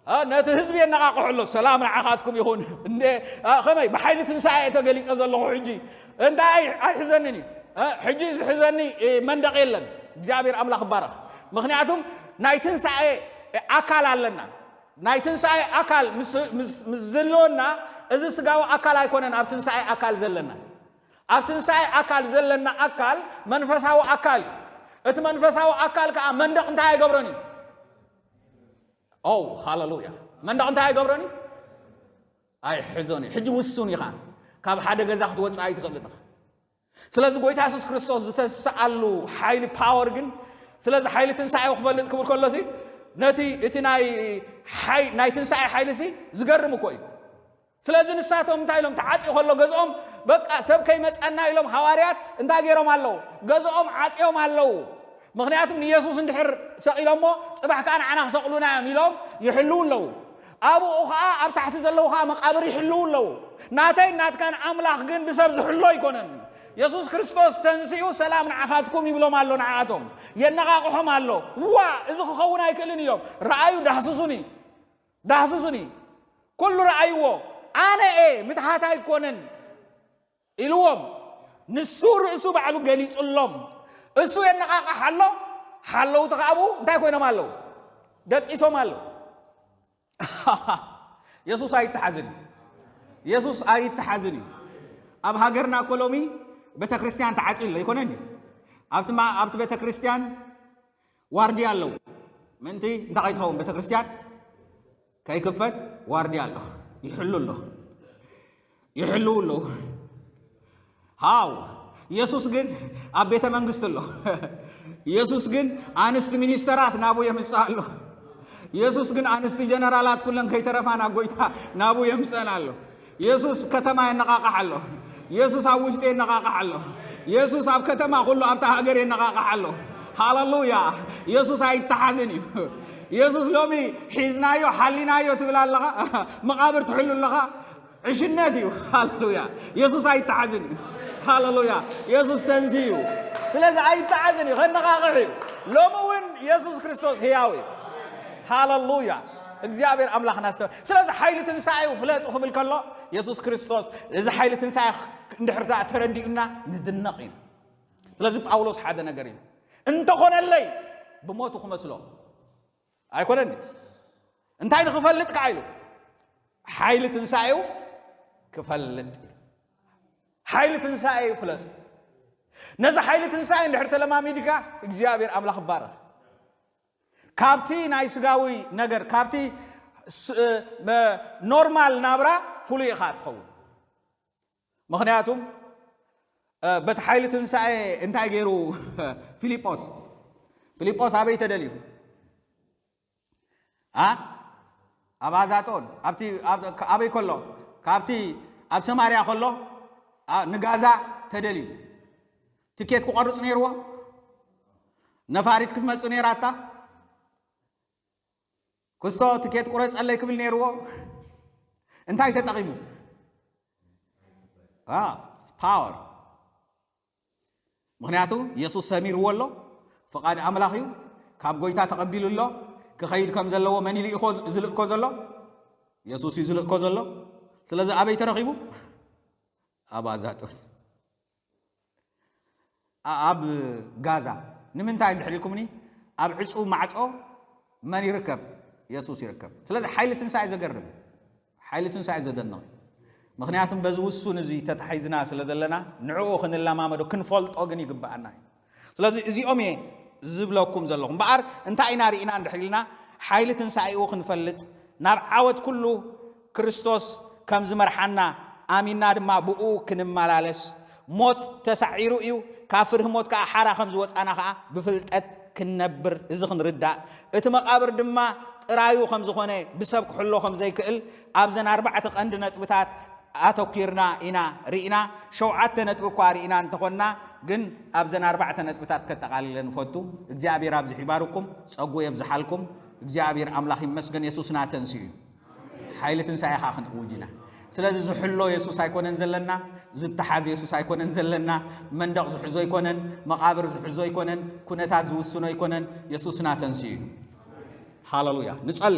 እ፣ ነቲ ህዝቢ የነቓቕሖ ኣሎ። ሰላም ንዓኻትኩም ይኹን። እንደ፣ እ፣ ከመይ ብሓይሊ ትንሳኤ እየ ተገሊጸ ዘለኹ ሕጂ። እንታይ ኣይ-፣ ኣይሕዘንን እዩ። እ፣ ሕጂ ዝሕዘኒ፣ እ፣ መንደቕ የለን። እግዚኣብሔር ኣምላኽ ይባረኽ። ምኽንያቱም ናይ ትንሳኤ፣ እ፣ ኣካል ኣለና። ናይ ትንሳኤ ኣካል ምስ ዝህልወና፣ እዚ ስጋዊ ኣካል ኣይኮነን ኣብ ትንሳኤ ኣካል ዘለና። ኣብ ትንሳኤ ኣካል ዘለና ኣካል መንፈሳዊ ኣካል እዩ። እቲ መንፈሳዊ ኣካል ከዓ መንደቕ እንታይ ኣይገብሮን እዩ? ኦ ሃለሉያ። መንደቕ እንታይ ኣይገብሮን እዩ? ኣይሕዞን እዩ። ሕጂ ውሱን ኢኻ። ካብ ሓደ ገዛ ክትወፅእ ኣይትኽእልን ኢኻ። ስለዚ ጎይታ የሱስ ክርስቶስ ዝተስኣሉ ሓይሊ ፓወር ግን፣ ስለዚ ሓይሊ ትንሳኤው ክፈልጥ ክብል ከሎሲ፣ ነቲ እቲ ናይ ሓይ ናይ ትንሳኤ ሓይሊ ሲ ዝገርም እኮ እዩ። ስለዚ ንሳቶም እንታይ ኢሎም? ተዓጽዩ ከሎ ገዝኦም፣ በቃ ሰብ ከይመጸና ኢሎም ሃዋርያት እንታይ ገይሮም ኣለዉ? ገዝኦም ዓጽዮም ኣለዉ። ምኽንያቱም ንየሱስ እንድሕር ሰቒሎሞ፣ ጽባሕ ከኣ ንዓና ክሰቕሉና እዮም ኢሎም ይሕልዉ ኣለዉ። ኣብኡ ኸኣ ኣብ ታሕቲ ዘለዉ ኸኣ መቓብር ይሕልዉ ኣለዉ። ናተይ ናትካን ኣምላኽ ግን ብሰብ ዝሕሎ ኣይኮነን። የሱስ ክርስቶስ ተንሲኡ ሰላም ንዓኻትኩም ይብሎም ኣሎ ንዓኣቶም። የነቓቕሖም ኣሎ። ዋ፣ እዚ ክኸውን ኣይክእልን እዮም። ረኣዩ ዳህስሱኒ፣ ዳህስሱኒ። ኩሉ ረኣይዎ። ኣነ እየ፣ ምትሃት ኣይኮነን ኢልዎም። ንሱ ርእሱ ባዕሉ ገሊጹሎም። እሱ የነቓቕሕ ኣሎ። ሓለውቲ ከኣ ኣብኡ እንታይ ኮይኖም ኣለዉ? ደቂሶም ኣለዉ። የሱስ ኣይተሓዝን እዩ። የሱስ ኣይተሓዝን እዩ። ኣብ ሃገርና እኮ ሎሚ ቤተክርስትያን ተዓጽዩ ኣሎ፣ ኣይኮነን እዩ? ኣብቲ ማ-፣ ኣብቲ ቤተክርስትያን ዋርድያ ኣለዉ። ምእንቲ እንታይ ከይትኸውን ቤተክርስትያን ከይክፈት ዋርድያ ኣሎ። ይሕሉ ኣሎ። ይሕልዉ ኣለዉ። ሃው፣ የሱስ ግን ኣብ ቤተ መንግስቲ ኣሎ። የሱስ ግን ኣንስቲ ሚኒስተራት ናብኡ የምጽእ ኣሎ። የሱስ ግን ኣንስቲ ጀነራላት ኩለን ከይተረፋ ናብ ጎይታ ናብኡ የምጽአን ኣሎ። የሱስ ከተማ የነቓቕሕ ኣሎ። የሱስ ኣብ ውሽጢ የነቓቕሕ ኣሎ። የሱስ ኣብ ከተማ ኩሉ ኣብታ ሃገር የነቓቕሕ ኣሎ። ሃለሉያ። የሱስ ኣይተሓዝን እዩ። የሱስ ሎሚ ሒዝናዮ፣ ሓሊናዮ ትብል ኣለኻ፣ መቓብር ትሕሉ ኣለኻ። ዕሽነት እዩ። ሃለሉያ። የሱስ ኣይተሓዝን እዩ። ሃለሉያ። የሱስ ተንሲ እዩ። ስለዚ ኣይተሓዝን እዩ። ከነቓቕሕ እዩ። ሎሚ እውን የሱስ ክርስቶስ ህያው እዩ። ሃለሉያ። እግዚኣብሔር ኣምላኽና ስተ-፣ ስለዚ ሓይሊ ትንሳኤኡ ፍለጡ ክብል ከሎ፣ የሱስ ክርስቶስ እዚ ሓይሊ ትንሳኤ እንድሕር ደኣ ተረዲኡና ንድነቕ ኢና። ስለዚ ጳውሎስ ሓደ ነገር ኢሉ፣ "እንተኾነለይ ብሞቱ ክመስሎ ኣይኮነን። እንታይ ንኽፈልጥ?" ከኣ ኢሉ፣ "ሓይሊ ትንሳኤኡ ክፈልጥ" ኢሉ። ሓይሊ ትንሳኤ ፍለጡ። ነዚ ሓይሊ ትንሳኤ እንድሕር ተለማሚድካ፣ እግዚኣብሔር ኣምላኽ ይባረኽ። ካብቲ ናይ ስጋዊ ነገር፣ ካብቲ ስ-፣ መ-፣ ኖርማል ናብራ ፍሉይ ኢኻ ትኸውን። ምኽንያቱም፣ እ፣ በቲ ሓይሊ ትንሳኤ እንታይ ገይሩ ፊልጶስ? ፊልጶስ ኣበይ ተደልዩ? ኣ? ኣብ ኣዛጦን፣ ኣብቲ፣ ኣብ-፣ ኣበይ ከሎ? ካብቲ ኣብ ሰማርያ ከሎ፣ ኣ፣ ንጋዛ ተደልዩ። ትኬት ክቆርጽ ነይርዎ? ነፋሪት ክትመጽእ ነይራታ? ክስቶ ትኬት ቁረጸለይ ክብል ነይርዎ? እንታይ ተጠቒሙ? ኣ፣ ፓወር። ምኽንያቱ የሱስ ሰሚርዎ ኣሎ፣ ፍቓድ ኣምላኽ እዩ፣ ካብ ጎይታ ተቐቢሉ ኣሎ፣ ክኸይድ ከም ዘለዎ መን ይልእኮ፣ ዝልእኮ ዘሎ? የሱስ እዩ ዝልእኮ ዘሎ። ስለዚ ኣበይ ተረኺቡ? ኣብ ኣዛጦን። ኣ-፣ ኣብ ጋዛ። ንምንታይ እንድሕር ኢልኩምኒ፣ ኣብ ዕጹው ማዕጾ መን ይርከብ? የሱስ ይርከብ። ስለዚ ሓይሊ ትንሳኤ ዘገርም እዩ። ሓይሊ ትንሳኤ ዘደንቕ እዩ። ምኽንያቱም በዚ ውሱን እዚ ተታሒዝና ስለ ዘለና፣ ንዕኡ ክንለማመዶ፣ ክንፈልጦ ግን ይግብኣና እዩ። ስለዚ እዚኦም እየ ዝብለኩም ዘለኹ። እምበኣር እንታይ ኢና ርኢና እንድሕር ኢልና፣ ሓይሊ ትንሳኤኡ ክንፈልጥ፣ ናብ ዓወት ኩሉ ክርስቶስ ከም ዝመርሓና ኣሚንና ድማ ብኡ ክንመላለስ፣ ሞት ተሳዒሩ እዩ፣ ካብ ፍርሂ ሞት ከኣ ሓራ ከም ዝወጻና ከኣ ብፍልጠት ክንነብር፣ እዚ ክንርዳእ፣ እቲ መቓብር ድማ ጥራዩ ከም ዝኾነ፣ ብሰብ ክሕሎ ከም ዘይክእል፣ ኣብዘን ኣርባዕተ ቀንዲ ነጥብታት ኣተኲርና ኢና ርኢና። ሸውዓተ ነጥቢ እኳ ርኢና እንተኾንና፣ ግን ኣብዘን ኣርባዕተ ነጥብታት ከጠቓልለን እፈቱ። እግዚኣብሔር ኣብዚሑ ይባርኩም፣ ጸጉ የብዝሓልኩም። እግዚኣብሔር ኣምላኽ ይመስገን፣ የሱስና ተንሲኡ እዩ። ሓይሊ ትንሳኤ ኸዓ ክንእውጅ ኢና። ስለዚ ዝሕሎ የሱስ ኣይኮነን ዘለና፣ ዝተሓዝ የሱስ ኣይኮነን ዘለና፣ መንደቕ ዝሕዞ ኣይኮነን፣ መቓብር ዝሕዞ ኣይኮነን፣ ኩነታት ዝውስኖ ኣይኮነን፣ የሱስና ተንሲኡ እዩ። ሃለሉያ። ንጸሊ።